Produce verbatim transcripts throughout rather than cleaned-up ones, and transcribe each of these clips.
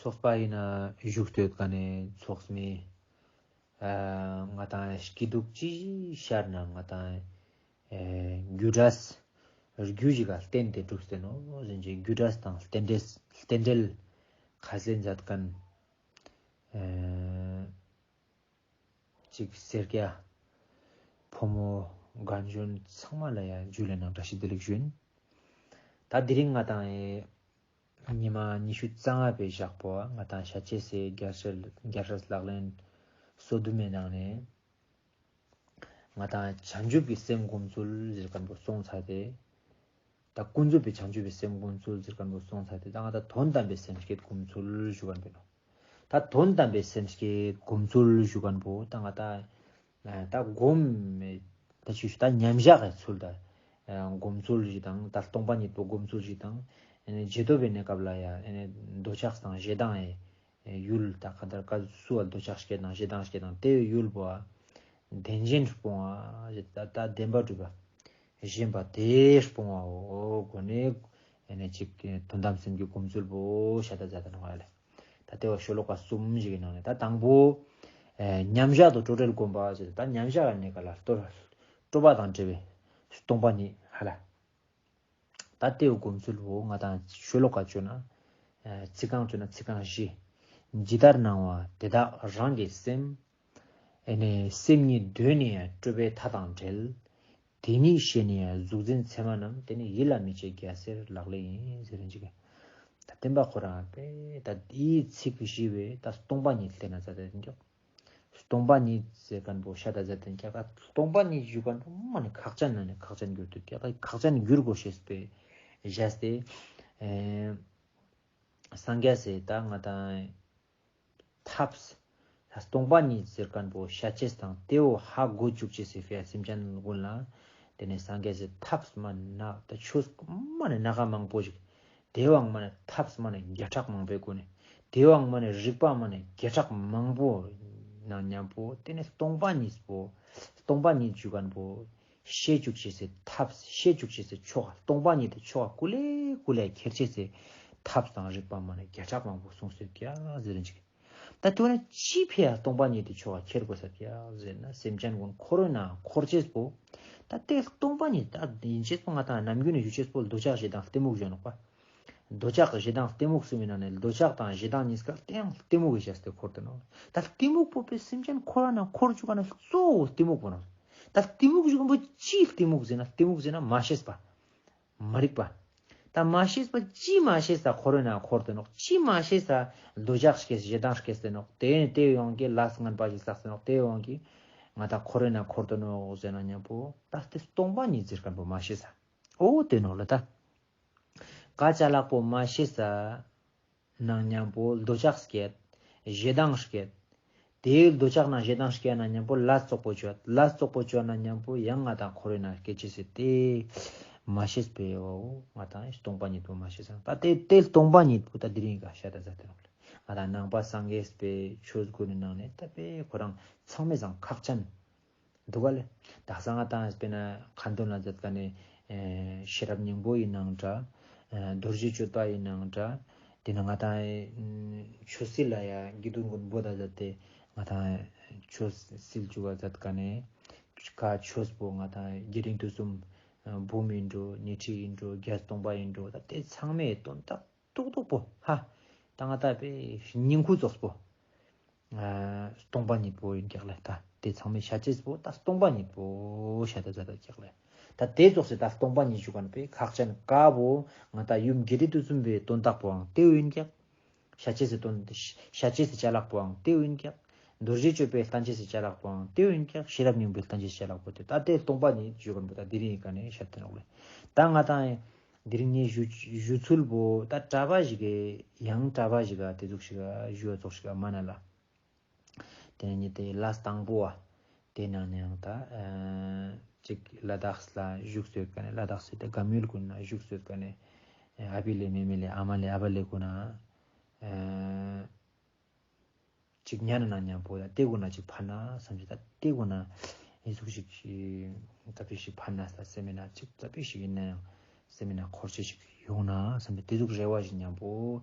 ཚོགས་པ་ཡིན་ན་བཞུགས་སྟོད་ཀ་ནས་ཚོགས་མི་ཨ་ང་དང་སྐྱིད་སྡུག་ཅི་ཤར་ན་ང་དང་ཨེ་རྒྱུ་འབྲས་རྒྱུ་ཞིག་ག་བརྟེན་ཏེ་གྲུབ་སྟེ་ནོག་ཟེར་ཅེས་རྒྱུ་འབྲས་དང་རྟེན་འབྲེལ་རྟེན་འབྲེལ་ཁ་གསལ་མཛད་མཁན་ཨེ་ཅིག་སེར་སྐྱ་ཕོ་མོ་རྒན་གཞོན་ཚང་མ་ལ་ཡང་ཇུ་ལེ་ནང་བཀྲ་ཤིས་བདེ་ལེགས་ཞུ་ཡིན། ད་དེ་རིང་ང་དང་ཨེ་ཉི་མ་ཉི་ཤུ་རྩ་ལྔ་པའི་ཞག་པོ་ང་དང་ཤ་ཅེ་སེ་རྒྱལ་སྲས་རྒྱལ་སྲས་ལག་ལེན་སོ་བདུན་མའི་ནང་ནས་ང་དང་བྱང་ཆུབ་ཀྱི་སེམས་སྒོམ་ཚུལ་ཟེར་མཁན་པོ་སོང་ཚར་ཏེ། ད་ཀུན་རྫོབ་པའི་བྱང་ཆུབ་པའི་སེམས་སྒོམ་ཚུལ་ཟེར་མཁན་པོ་སོང་ཚར་ཏེ། ད་ང་དང་དོན་དམ་པའི་སེམས་བསྐྱེད་སྒོམ་ཚུལ་ཞུ་མཁན་པོ་ནོག་ད་དོན་དམ་པའི་སེམས་བསྐྱེད་སྒོམ་ཚུལ་ཞུ་མཁན་པོ་ད་ང་དང་ད་སྒོམ་མེད་ད་ཆུ་ད་མཉམ་བཞག་གི་ཚུལ་ད་སྒོམ་ཚུལ་ཞིག་དང་། ད་སྟོང་པ་ཉིད་པོ་སྒོམ་ཚུལ་ཞིག་དང་། ཨེ་ནས་རྗེས་ཐོབ་པའི་གནས་སྐབས་ལ་ཡང་ཨེ་ནས་འདོད་ཆགས་དང་ཞེ་སྡང་ཡི་ཡུལ་ད་ག་དར་ཀ་སུ་བ་འདོད་ཆགས་སྐྱེ་དང་ཞེ་སྡང་སྐྱེ་དང་དེའི་ཡུལ་པོ་བདེན་ཞེན་སྤོང་བ། ད་ད་བདེན་པ་གྲུབ་པ་ཞེན་པ་དེ་སྤོང་བའོ། གོ་ནས་ཨེ་ནས་ཅིག་དོན་དམ་སེམས་ཀྱི་སྒོམ་ཚུལ་པོ་ཤ་ད་ཛད་དེ་ནོག་ལེ། ད་དེ་བ་ཤོ་ལོ་ཀ་གསུམ་ཞིག་གི་ནང་ནས་ད་དང་པོ་ཨེ་མཉམ་བཞག་ཏུ་སྤྲོས་བྲལ་བསྒོམ་པ་ཟེར། ད་མཉམ་བཞག་གི་གནས་སྐབས་ལ་སྤྲོ་སྤྲོས་པ་དང་བྲལ་བའི་སྟོང་པ་ཉིད་ཧ་ལ། ད་དེའི་སྒོམ་ཚུལ་བོ་ང་དང་ཤོ་ལོ་ཀ་བཅོ་ན་ཨེ་ཚིག་རྐང་བཅོ་ན་ཚིག་རྐང་བཞི། ཇི་ལྟར་སྣང་བ་དེ་དག་རང་གི་སེམས། ཨེ་ནས་སེམས་ཉིད་གདོད་ནས་ཡང་སྤྲོས་པའི་མཐའ་དང་བྲལ། དེ་ཉིད་ཤེས་ནས་ཡང་གཟུགས་འཛིན་མཚན་མ་རྣམས། དེ་ནི་ཡིད་ལ་མི་བྱེད་རྒྱལ་སྲས་ལག་ལེན་ཡིན་ཟེར་རིན་ཅིག་ད་བསྟན་པ་ཁོ་རང་པས་ད་འདིའི་ཚིག་བཞི་བས་ད་སྟོང་པ་ཉིད་ལྟ་ན་ཟ་དེ་འཇོག་སྟོང་པ་ཉིད་ཟེར་མཁན་པོ་ཤ་ད་ཟ་དེ་ཀྱག་ད་སྟོང་པ་ཉིད་ཞུ་མཁན་པོ་མ་ནི་ཁག་ཅན་ན་ནི་ཁག་ཅན་གྱུར་དུ་ཀྱག་ད་ཁག་ཅན་གྱུར་དགོས་ཤེས་པས་བཞག་སྟེ། ཨེ་སངས་རྒྱས་སི་ད་ང་དང་ཐབས་སྟོང་པ་ཉིད་ཟེར་མཁན་པོ་ཤ་ཅེས་དང་དེ་བོ་ཧ་གོ་བཅུག་ཅེས་སི་ཕིའ་སེམས་ཅན་ཀུན་ལ། དེ་ནས་སངས་རྒྱས་སི་ཐབས་མ་ན་ད་ཆོས་མ་ནི་སྣ་ཁ་མང་པོ་ཞིག་དེ་བའང་མ་ནི་ཐབས་མ་ནི་བརྒྱ་ཕྲག་མང་པོའི་སྒོ་ནས། དེ་བའང་མ་ནི་རིག་པ་མ་ནི་བརྒྱ་ཕྲག་མང་པོ་ནང་མཉམ་པོ་དེ་ནས་སྟོང་པ་ཉིད་པོ་སྟོང་པ་ཉིད་ཞུ་མཁན་པོ་ཤེས་བཅུག་ཅེས་སི་ཐབས། ཤེས་བཅུག་ཅེས་སི་ཆོ་ག་སྟོང་པ་ཉིད་དེ་ཆོ་ག་ཀུ་ལེ་ཀུ་ལེ་ཁྱེར་ཅེས་སི་ཐབས་དང་རིག་པ་མ་ནི་བརྒྱ་ཕྲག་མང་པོ་གསུངས་སོ་ཀྱག་ཟེར་རིན་ཅིག་ད་དེ་བ་ན་ཅི་ཕིའ་སྟོང་པ་ཉིད་དེ་ཆོ་ག་ཁྱེར་དགོས་ས་ཀྱག་ཟེར་ན་སེམས་ཅན་ཀུན་འཁོར་བའི་ནང་འཁོར་ཅེས་པོ་ད་དེ་སྟོང་པ་ཉིད་ད་ཡིན་ཅེས་པོ་ང་དང་ནམ་རྒྱུན་ནས་ཞུ་ཅེས་པོ་འདོད་ཆགས་ཞེ་སྡང་གཏི་མུག་ཞུ་ནོག་པ། འདོད་ཆགས་ཞེ་སྡང་གཏི་མུག་གསུམ་ཡིན་ན་ནི་འདོད་ཆགས་དང་ཞེ་སྡང་གཉིས་ཀ་དེའང་གཏི་མུག་གི་བྱས་ཏེ་འཁོར་ཏེ་ནོག་ད་གཏི་མུག་པོ་པས་སེམས་ཅན་འཁོར་བ་ན་འཁོར་བཅུག་ག་ན་གཙོ་བོ་གཏི་མུག་པོ་ནོག་ད་གཏི་མུག་ཞུ་མཁན་པོ་ཅི་གཏི་མུག་ཟེར་ན་གཏི་མུག་ཟེར་ན་མ་ཤེས་པ། མ་རིག་པ། ད་མ་ཤེས་པ་ཅི་མ་ཤེས་ས་འཁོར་བའི་ནང་འཁོར་ཏེ་ནོག་ཅི་མ་ཤེས་ས་འདོད་ཆགས་སྐྱེས་ཞེ་སྡང་སྐྱེས་ཏེ་ནོག་དེ་ནས་དེའི་དབང་གིས་ལས་ངན་པ་ཞིག་བསགས་ཏེ་ནོག་དེའི་དབང་གིས་ང་དང་འཁོར་བའི་ནང་འཁོར་ཏེ་ནོག་ཟེར་ན་མཉམ་པོ་ད་དེ་སྟོང་པ་ཉིད་ཟེར་མཁན་པོ་མ་ཤེས་ས། འོ་དེ་ནོག་ལེ་ད། ཀ་ཅ་ལག་པོ་མ་ཤེས་ས་ནང་མཉམ་པོ་འདོད་ཆགས་སྐྱེད། ཞེ་སྡང་སྐྱེད། དེའི་འདོད་ཆགས་ནང་ཞེ་སྡང་སྐྱེད་ན་མཉམ་པོ་ལས་བཙོག་པོ་བཅོ། ལས་བཙོག་པོ་བཅོ་ན་མཉམ་པོ་ཡང་ང་དང་འཁོར་བའི་ནང་སྐྱེ་ཅེས་སི་དེ་མ་ཤེས་པའི་འོ་ང་དང་སྟོང་པ་ཉིད་པོ་མ་ཤེས་ས། ད་དེ་དེ་སྟོང་པ་ཉིད་པོ་ད་དེ་རིང་ག་ཤ་ད་ཟ་དེ་ནོག་ལེ། ང་དང་ནང་པ་སངས་རྒྱས་པའི་ཆོས་ཀུན་ནི་ནང་ནས་ད་པས་ཁོ་རང་ཚང་མའི་སང་ཁག་ཅན་འདུག་ག་ལེ། དག་ས་ང་དང་དཔེར་ན་ཁ་འདོན་ལ་མཛད་མཁན་ནི་ཨེ་ཤེས་རབ་སྙིང་པོ་ཡིན་ནའང་འདྲ། ཨེ་རྡོ་རྗེ་གཅོད་པ་ཡིན་ནའང་འདྲ། དེ་ནས་ང་དང་ཨེ་ཆོས་སིལ་ལ་ཡ་དགེ་འདུན་ཀུན་འབོད་ད་མཛད་དེ་ང་དང་ཆོས་སིལ་བཅུག་ག་མཛད་མཁན་ནི་ཀ་ཆོས་པོ་ང་དང་དགེ་རིང་དུས་གསུམ་འབུམ་ཡིན་འགྲོ། ཉི་ཁྲི་ཡིན་འགྲོ། བརྒྱད་སྟོང་པ་ཡིན་འགྲོ། ད་དེ་ཚང་མའི་དོན་དག་ཏོག་ཏོག་པོ་ཧ། ད་ང་དང་པའི་སྙིང་ཁུ་ཙོགས་པོ། ཨ་སྟོང་པ་ཉིད་པོ་ཡིན་ཀྱག་ལེ། ད་དེ་ཚང་མའི་ཤ་ཅེས་པོ་ད་སྟོང་པ་ཉིད་པོ་ཤ་ད་ཟ་ད་ཀྱག་ལེ། ད་དེ་ཙོགས་སེ་ད་སྟོང་པ་ཉིད་ཞུ་མཁན་པའི་ཁག་ཅན་ཀ་བོ་ང་དང་ཡུམ་དགེ་རིགས་དུས་གསུམ་པའི་དོན་དག་པོའང་དེ་བོ་ཡིན་ཀྱག་ཤ་ཅེས་སི་དོན་ཤ་ཅེས་སི་ཅ་ལག་པོའང་དེ་བོ་ཡིན་ཀྱག་རྡོ་རྗེ་གཅོད་པའི་བསྟན་བཅོས་སི་ཅ་ལག་པོའང་དེ་བོ་ཡིན་ཀྱག་ཤེས་རབ་སྙིང་པོའི་བསྟན་བཅོས་སི་ཅ་ལག་པོ་དེ་ད་དེ་སྟོང་པ་ཉིད་ཞུ་མཁན་པོ་ད་དེ་རིང་ཡིན་ཀ་ནས་ཤ་ད་ནོག་ལེ། ད་ང་དང་དེ་རིང་ངས་ཞུ་ཞུ་ཚུལ་བོ་ད་གྲྭ་པ་ཞིག་གི་ཡང་གྲྭ་པ་ཞིག་ག་དེ་ཟུག་ཞིག་ག་ཞུ་བ་ཙོགས་ཤིག་ག་མ་ན་ལ། དེ་ནས་ངས་དེ་ལས་དང་པོ་བ་དེ་ནང་ནས་ཡང་ད་ཨ་ཅིག་ལ་དྭགས་ལ་བཞུགས་སོད་ཀ་ནས་ལ་དྭགས་སི་དེ་སྒམ་ཡུལ་ཀུན་ན་བཞུགས་སོད་ཀ་ནས་ཨ་བི་ལེ་མེ་མེ་ལེ་ཨ་མ་ལེ་ཨ་བ་ལེ་ཀུན་ན་ཨ་ཅིག་ཉན་ན་མཉམ་པོ་ད་དེ་ཀུན་ན་ཅིག་ཕན་ན་བསམ་ཅིག་ད་དེ་ཀུན་ན་ཨེ་ཟུག་ཞིག་ད་པི་ཞིག་ཕན་ན་ས་སེམས་མེད་ན་ཅིག་ད་པི་ཞིག་ཡིན་ན་ཡང་ སེམས་མེད་ན་འཁོར་ཅེས་ཤིག་ཡོང་ན་བསམ་པའི་དེ་ཟུག་རེ་བ་ཞིག་མཉམ་པོ་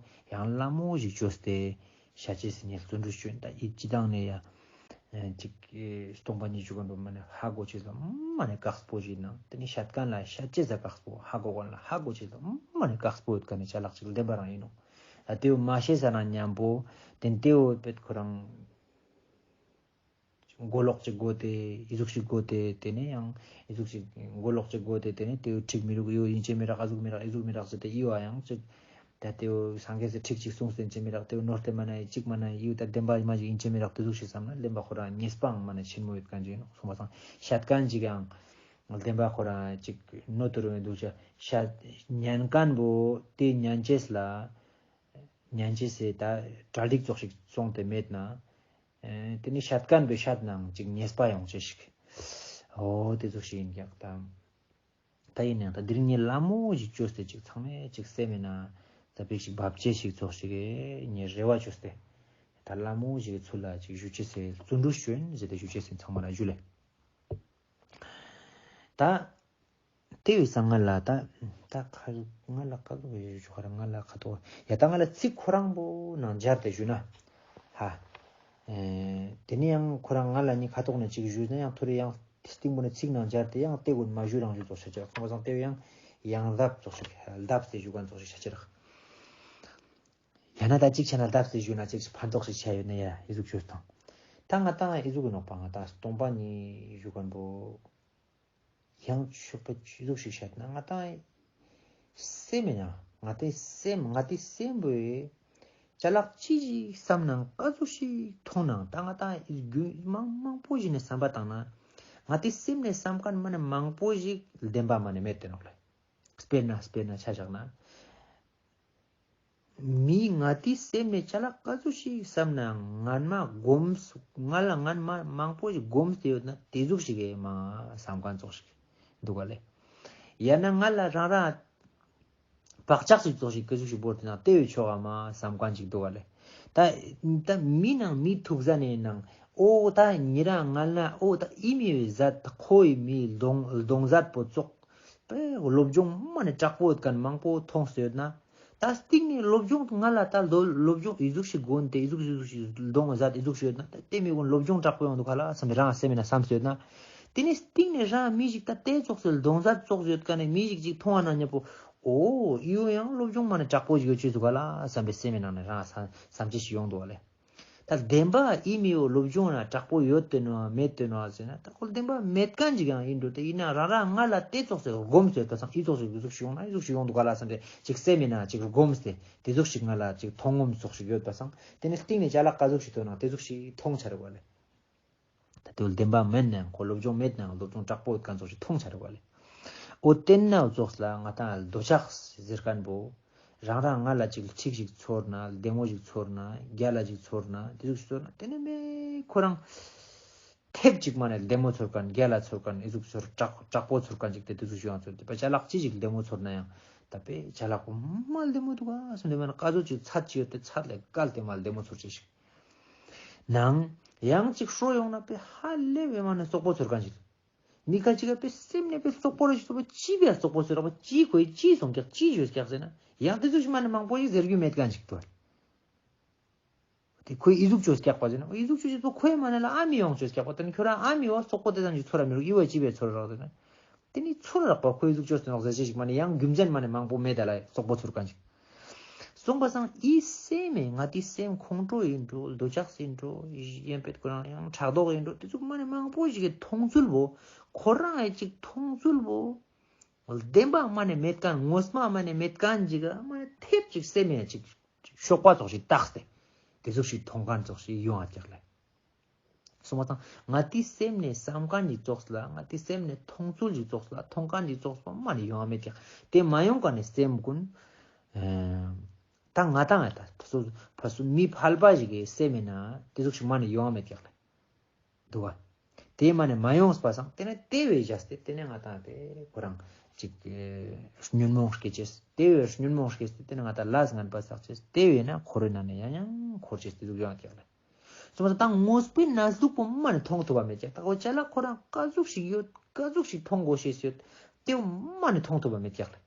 ཡང་ལ་མོ་ཞིག་བཅོས་ཏེ་ཤད་ཅེས་སི་ངས་བརྩོན་འགྲུས་བཅོས་ད་ཨི་ཅི་དང་ནས་ཡ་ཅིག་སྟོང་པ་ཉིད་ཞུ་མཁན་པོ་མ་ནས་ཧ་གོ་ཅེས་ལ་མ་ནས་དཀགས་པོ་ཞིག་ནང་དེ་ནས་ཤད་མཁན་ལ་ཤད་ཅེས་ལ་དཀགས་པོ་ཧ་གོ་མཁན་ལ་ཧ་གོ་ཅེས་ལ་མ་ནས་དཀགས་པོ་ཡོད་མཁན་ནི་ཅ་ལག་ཅིག་བདེན་པ་རང་ཡིན་ནོག་ད་དེའུ་མ་ཤེས་ས་ན་མཉམ་པོ་དེ་དེའུ་པེད་ཁོ་རང་མགོ་ལོག་ཅིག་དགོས་ཏེ་ཨི་ཟུག་ཞིག་དགོས་ཏེ་དེ་ནས་ཡང་ཨི་ཟུག་ཞིག་མགོ་ལོག་ཅིག་དགོས་ཏེ་དེ་ནས་དེའུ་འགྲིག་མི་རུག་ཡོ་ཡིན་ཅེས་མི་རག་ཨ་ཟུག་མི་རག་ཨི་ཟུག་མི་རག་ཟེར་ཏེ་ཨི་བ་ཡང་ཅིག་ད་དེའུ་སངས་རྒྱས་སི་ཁྲིག་ཅིག་གསུངས་ཏེ་ཡིན་ཅེས་མི་རག་དེའུ་ནོར་ཏེ་མ་ན་ཡི་ཅིག་མ་ན་ཡི་ད་བདེན་པ་མ་ཞིག་ཡིན་ཅེས་མི་རག་དེ་ཟུག་ཞིག་བསམ་ན་གླེན་པ་ཁོ་རང་ཉེས་པའང་མ་ན་ཆེན་མོ་ཡོད་མཁན་ཅིག་ཡིན་ནོག་སོང་པ་སང་ཤད་མཁན་ཅིག་ཡང་བདེན་པ་ཁོ་རང་ཅིག་ནོར་ཏེ་རུ་མི་འདུག་ཤད་ཉན་མཁན་པོ་དེ་ཉན་ཅེས་ལ་ཉན་ཅེས་སི་ད་གྲ་སྒྲིག་ཙོགས་ཤིག་སོང་སྟེ་མེད་ན། ཨེ་དེ་ནི་ཤད་མཁན་པོའི་ཤད་ནང་ཅིག་ཉེས་པ་ཡོང་ཅེས་ཤིག་འོ་དེ་ཟུག་ཞིག་ཡིན་ཀྱག་ད། ད་ཡིན་ནའང་ད་དེ་རིང་ངས་ལ་མོ་ཞིག་བཅོས་ཏེ་ཅིག་ཚང་མས་ཅིག་སེམས་མེད་ན་ད་པིག་ཞིག་བབ་ཅེས་ཤིག་ཙོགས་ཤིག་ངས་རེ་བ་བཅོས་ཏེ་ད་ལ་མོ་ཞིག་ཚུལ་ལ་ཅིག་ཞུ་ཅེས་སི་བརྩོན་འགྲུས་བཅོས་ཡིན་ཟེར་ཏེ་ཞུ་ཅེས་སི་ཚང་མ་ལ་ཞུ་ལེ། ད་དེ་བས་སང་ང་ལ་ད་ད་ཁ་ང་ལ་ཁ་ཐོག་ཡོད་ཆོག་ཁ་ར་ང་ལ་ཁ་ཐོག་ཡ་ད་ང་ལ་ཚིག་ཁོ་རང་པོ་ནང་སྦྱར་ཏེ་ཞུ་ན། ཧ། ཨེ་དེ་ནས་ཡང་ཁོ་རང་ང་ལ་ནི་ཁ་ཐོག་ནས་ཅིག་ཞུས་ན་ཡང་ཐོ་རེ་ཡང་སྟིང་པོ་ནས་ཚིག་ནང་སྦྱར་ཏེ་ཡང་དེ་ཀུན་མ་ཞུ་རང་ཞུ་ཙོགས་ཤ་ཅག་ཁོང་ཚང་དེ་བས་ཡང་ཡང་ལྡབ་ཙོགས་ཤིག་ལྡབ་སྟེ་ཞུ་མཁན་ཙོགས་ཤིག་ཤ་ཅག་རག་ཡང་ན་ད་ཅིག་ཆ་ན་ལྡབ་སྟེ་ཞུས་ན་ཅིག་ཕན་ཐོགས་ཤིག་ཆ་ཡོད་ན་ཡ་ཨི་ཟུག་ཞུས་དང་། ད་ང་ཏང་ཨི་ཟུག་གི་ནོག་པ་ང་ཏང་སྟོང་པ་ཉིད་ཞུ་མཁན་པོ། ཡང་ཕྱོགས་པ་ཅི་ཟུག་ཞིག་བཤད་ན་ང་ཏང་སེམས་མེད་ན་ང་ཏི་སེམས་ང་ཏི་སེམས་པོའི་ཅ་ལག་ཅི་ཞིག་བསམ་ནང་ཀ་ཟུག་ཞིག་མཐོང་ནང་ད་ང་ཏང་རྒྱུན་མང་མང་པོ་ཞིག་ནས་བསམ་པ་བཏང་ན་ང་ཏི་སེམས་ནས་བསམ་མཁན་མ་ནས་མང་པོ་ཞིག་བདེན་པ་མ་ནས་མེད་དེ་ནོག་ལེ། དཔེར་ན་དཔེར་ན་ཆ་བཞག་ན། མི་ང་ཏི་སེམས་ནས་ཅ་ལག་ཀ་ཟུག་ཞིག་བསམ་ན་ངན་མ་སྒོམས་ང་ལ་ངན་མ་མང་པོ་ཞིག་སྒོམས་ཏེ་ཡོད་ན་དེ་ཟུག་ཞིག་ཨེ་མ་བསམ་མཁན་ཙོགས་ཤིག་འདུག་ག་ལེ། ཡང་ན་ང་ལ་རང་རང་བག་ཆགས་ཤིག་ཙོགས་ཤིག་ཀ་ཟུག་ཞིག་བོར་ཏེ་ན་དེ་བས་ཆོག་ག་མ་བསམ་མཁན་ཅིག་འདུག་ག་ལེ། ད་ད་མི་ནང་མི་ཐུག་ཟ་ནས་ནང་ཨོ་ད་ཉེ་རང་ང་ལ་ཨོ་ད་ཨི་མི་བའི་ཟད་ཁོའི་མི་གདོང་གདོང་ཟད་པོ་ཙོགས། པའི་སློབ་སྦྱོང་མ་ནས་དྲག་པོ་ཡོད་མཁན་མང་པོ་མཐོང་སྟེ་ཡོད་ན། ད་སྟིང་ནས་སློབ་སྦྱོང་ང་ལ་ད་སློབ་སློབ་སྦྱོང་ཨི་ཟུག་ཞིག་དགོན་ཏེ་ཨི་ཟུག་ཞིག་ཨི་ཟུག་ཞིག་གདོང་ཟད་ཨི་ཟུག་ཞིག་ཡོད་ན་ད་དེ་མི་དགོན་སློབ་སྦྱོང་དྲག་པོ་ཡོང་འདུག་ག་ལ་བསམ་པའི་རང་སེམས་མེད་ན་བསམ་སྟེ་ཡོད་ན། དེ་ནས་སྟིང་ནས་རང་མི་ཞིག་ད་དེ་ཙོགས་སེ་གདོང་ཟད་ཙོགས་ཡོད་མཁན་ནས་མི་ཞིག་ཅིག་མཐོང་བ་ན་ཉེ་པོ། ཨོ་ཨི་བོ་ཡང་སློབ་སྦྱོང་མ་ནས་དྲག་པོ་ཞིག་ཡོད་ཅེས་འདུག་ག་ལ་བསམ་པའི་སེམས་མེད་ནང་ནས་རང་བསམ་བསམ་ཅེས་ཤིག་ཡོང་འདུག་ག་ལེ། ད་བདེན་པ་ཨི་མི་བོ་སློབ་སྦྱོང་ན་དྲག་པོ་ཡོད་དེ་ནོ་མེད་དེ་ནོ་ཟེར་ན་ད་ཁོ་བདེན་པ་མེད་མཁན་ཅིག་ཡང་ཡིན་འགྲོ་དེ་ཡིན་ན་རང་རང་ང་ལ་དེ་ཙོགས་སེ་སྒོམས་སེ་ད་སང་ཨི་ཙོགས་སེ་ཨི་ཟུག་ཞིག་ཡོང་ན་ཨི་ཟུག་ཞིག་ཡོང་འདུག་ག་ལ་བསམ་སྟེ་ཅིག་སེམས་མེད་ན་ཅིག་སྒོམས་ཏེ་དེ་ཟུག་ཞིག་ང་ལ་ཅིག་མཐོང་ངོམ་ཙོགས་ཤིག་ཡོད་པ་སང་དེ་ནི་སྟིང་ནས་ཅ་ལག་ཀ་ཟུག་ཞིག་ཐོན་ན་དེ་ཟུག་ཞིག་མཐོང་ཆ་རེ་བ་ལེ། ད་དེ་བོ་བདེན་པ་མེད་ནའང་ཁོ་སློབ་སྦྱོང་མེད་ནའང་སློབ་སྦྱོང་དྲག་པོ་ཡོད་མཁན་ཙོགས་ཤིག་མཐོང་ཆ་རེ་བ་ལེ། འོ་དེ་ན་འུ་ཙོགས་ལ་ང་ཏང་འདོད་ཆགས་ཟེར་མཁན་པོ། རང་རང་ང་ལ་ཅིག་ཁྲིག་ཞིག་ཚོར་ན་བདེ་མོ་ཞིག་ཚོར་ན་རྒྱལ་ལ་ཞིག་ཚོར་ན་དེ་ཟུག་ཞིག་ཚོར་ན་དེ་ནི་མེ་ཁོ་རང་ཐེབས་ཅིག་མ་ནས་བདེ་མོ་ཚོར་མཁན་རྒྱལ་ལ་ཚོར་མཁན་ཨི་ཟུག་ཚོར་དྲག་དྲག་པོ་ཚོར་མཁན་ཅིག་དེ་དེ་ཟུག་ཞིག་ཡོང་ཚོར་དེ་པ་ཅ་ལག་ཅི་ཞིག་བདེ་མོ་ཚོར་ན་ཡང་ད་པེ་ཅ་ལག་པོ་མ་བདེ་མོ་འདུག་ག་སོང་དེ་མ་ནས་ཀ་ཟུག་ཅིག་ཚད་ཅིག་ཡོད་དེ་ཚད་ལས་བཀལ་ཏེ་མ་བདེ་མོ་ཚོར་ཅིག་ཞིག་ནང་ཡང་ཅིག་ཧྲོ་ཡོང་ན་པེ་ཧ་ལས་པེ་མ་ནས་སོག་པོ་ཚོར་མཁན་ཞིག་མི་ཁ་ཅིག་ག་པེ་སེམས་ནས་པེ་སོག་པོ་ར་ཞིག་སོག་པོ་ཅི་པེ་སོག་པོ་ཟེར་ར་པ་ཅི་ཁོས་ཅི་སོང་ཀྱག་ཅི་ཞོས་ཀྱག་ཟེར་ན་ཡང་དེ་ཚོ་ཞིག་མ་ནས་མང་པོ་ཞིག་ཟེར་རྒྱུ་མེད་མཁན་ཞིག་ཏུ། དེ་ཁོས་ཨི་ཟུག་ཅོས་ཀྱག་པ་ཟེར་ན་ཨི་ཟུག་ཅོས་ཀྱག་པ་ཁོས་མ་ནས་ལ་ཨ་མི་ཡོང་ཅོས་ཀྱག་པ་དེ་ནི་ཁྱོད་རང་ཨ་མི་བ་སོག་པོ་དེ་ཙམ་ཞིག་ཚོར་ར་མི་རུག་ཨི་བ་ཅི་པེ་ཚོར་ར་ཟེར་ན། དེ་ནི་ཚོར་ར་པ་ཁོས་ཨི་ཟུག་ཅོས་ཏེ་ནོག་ཟེར་ཅེས་ཞིག་མ་ནས་ཡང་རྒྱུ་མཚན་མ་ནས་མང་པོ་མེད་ད་ལ་སོག་པོ་ཚོར་མཁན་ཞིག་གསུངས་པ་སང་ཨི་སེམས་མེད་ང་དེ་སེམས་ཁོང་ཁྲོ་ཡིན་འགྲོ་འདོད་ཆགས་ཡིན་འགྲོ་ཡན་པེད་ཁོ་རང་ཡང་ཕྲག་དོག་ཡིན་འགྲོ་དེ་ཚོ་མ་ནས་མང་པོ་ཞིག་གི་མཐོང་ཚུལ་བོ་ཁོ་རང་ཨེ་ཅིག་མཐོང་ཚུལ་བོ་བདེན་པ་མ་ནས་མེད་མཁན་ངོ་མ་མ་ནས་མེད་མཁན་ཅིག་ག་མ་ནས་ཐེབས་ཅིག་སེམས་མེད་ཅིག་ཤོག་པ་ཙོགས་ཞིག་བཏགས་ཏེ་དེ་ཟུག་ཞིག་མཐོང་མཁན་ཙོགས་ཞིག་ཡོང་ཨ་ཀྱག་ལེ། སོང་པ་སང་ང་དེ་སེམས་ནས་བསམ་མཁན་ཞིག་ཙོགས་ལ་ང་དེ་སེམས་ནས་མཐོང་ཚུལ་ཞིག་ཙོགས་ལ་མཐོང་མཁན་ཞིག་ཙོགས་པ་མ་ནས་ཡོང་བ་མེད་ཀྱག་དེ་མ་ཡོང་མཁན་ནི་སེམས་ཀུན་ཨེ་ད་ང་ཏང་ཨེ་ད་ཕ་སུ་ཕ་སུ་མི་ཕལ་པ་ཞིག་གི་སེམས་མེད་ན་དེ་ཟུག་ཞིག་མ་ནས་ཡོང་བ་མེད་ཀྱག་ལེ། འདུག་ག་དེ་མ་ནས་མ་ཡོངས་པ་སང་དེ་ནས་དེ་བས་བཞག་སྟེ་དེ་ནས་ང་ཏང་དེ་ཁོ་རང་ཅིག་ཨེ་ཉོན་མོངས་སྐྱེ་ཅེས་དེ་བས་ཉོན་མོངས་སྐྱེས་ཏེ་དེ་ནས་ང་ཏང་ལས་ངན་པ་བསགས་ཅེས་དེ་བས་ན་འཁོར་བའི་ནང་ནས་ཡང་ཡང་འཁོར་ཅེས་དེ་ཟུག་ཡོང་ཀྱག་ལེ། སོང་པ་སང་ད་དངོས་པོའི་གནས་ལུགས་པོ་མ་ནས་མཐོང་ཐུབ་པ་མེད་ཀྱག་ད་ཁོ་ཅ་ལག་ཁོ་རང་ཀ་ཟུག་ཞིག་ཡོད་ཀ་ཟུག་ཞིག་མཐོང་དགོས་ཤེས་ཡོད་དེ་མ་ནས་མཐོང་ཐུབ་པ་མེད་ཀྱག་ལེ།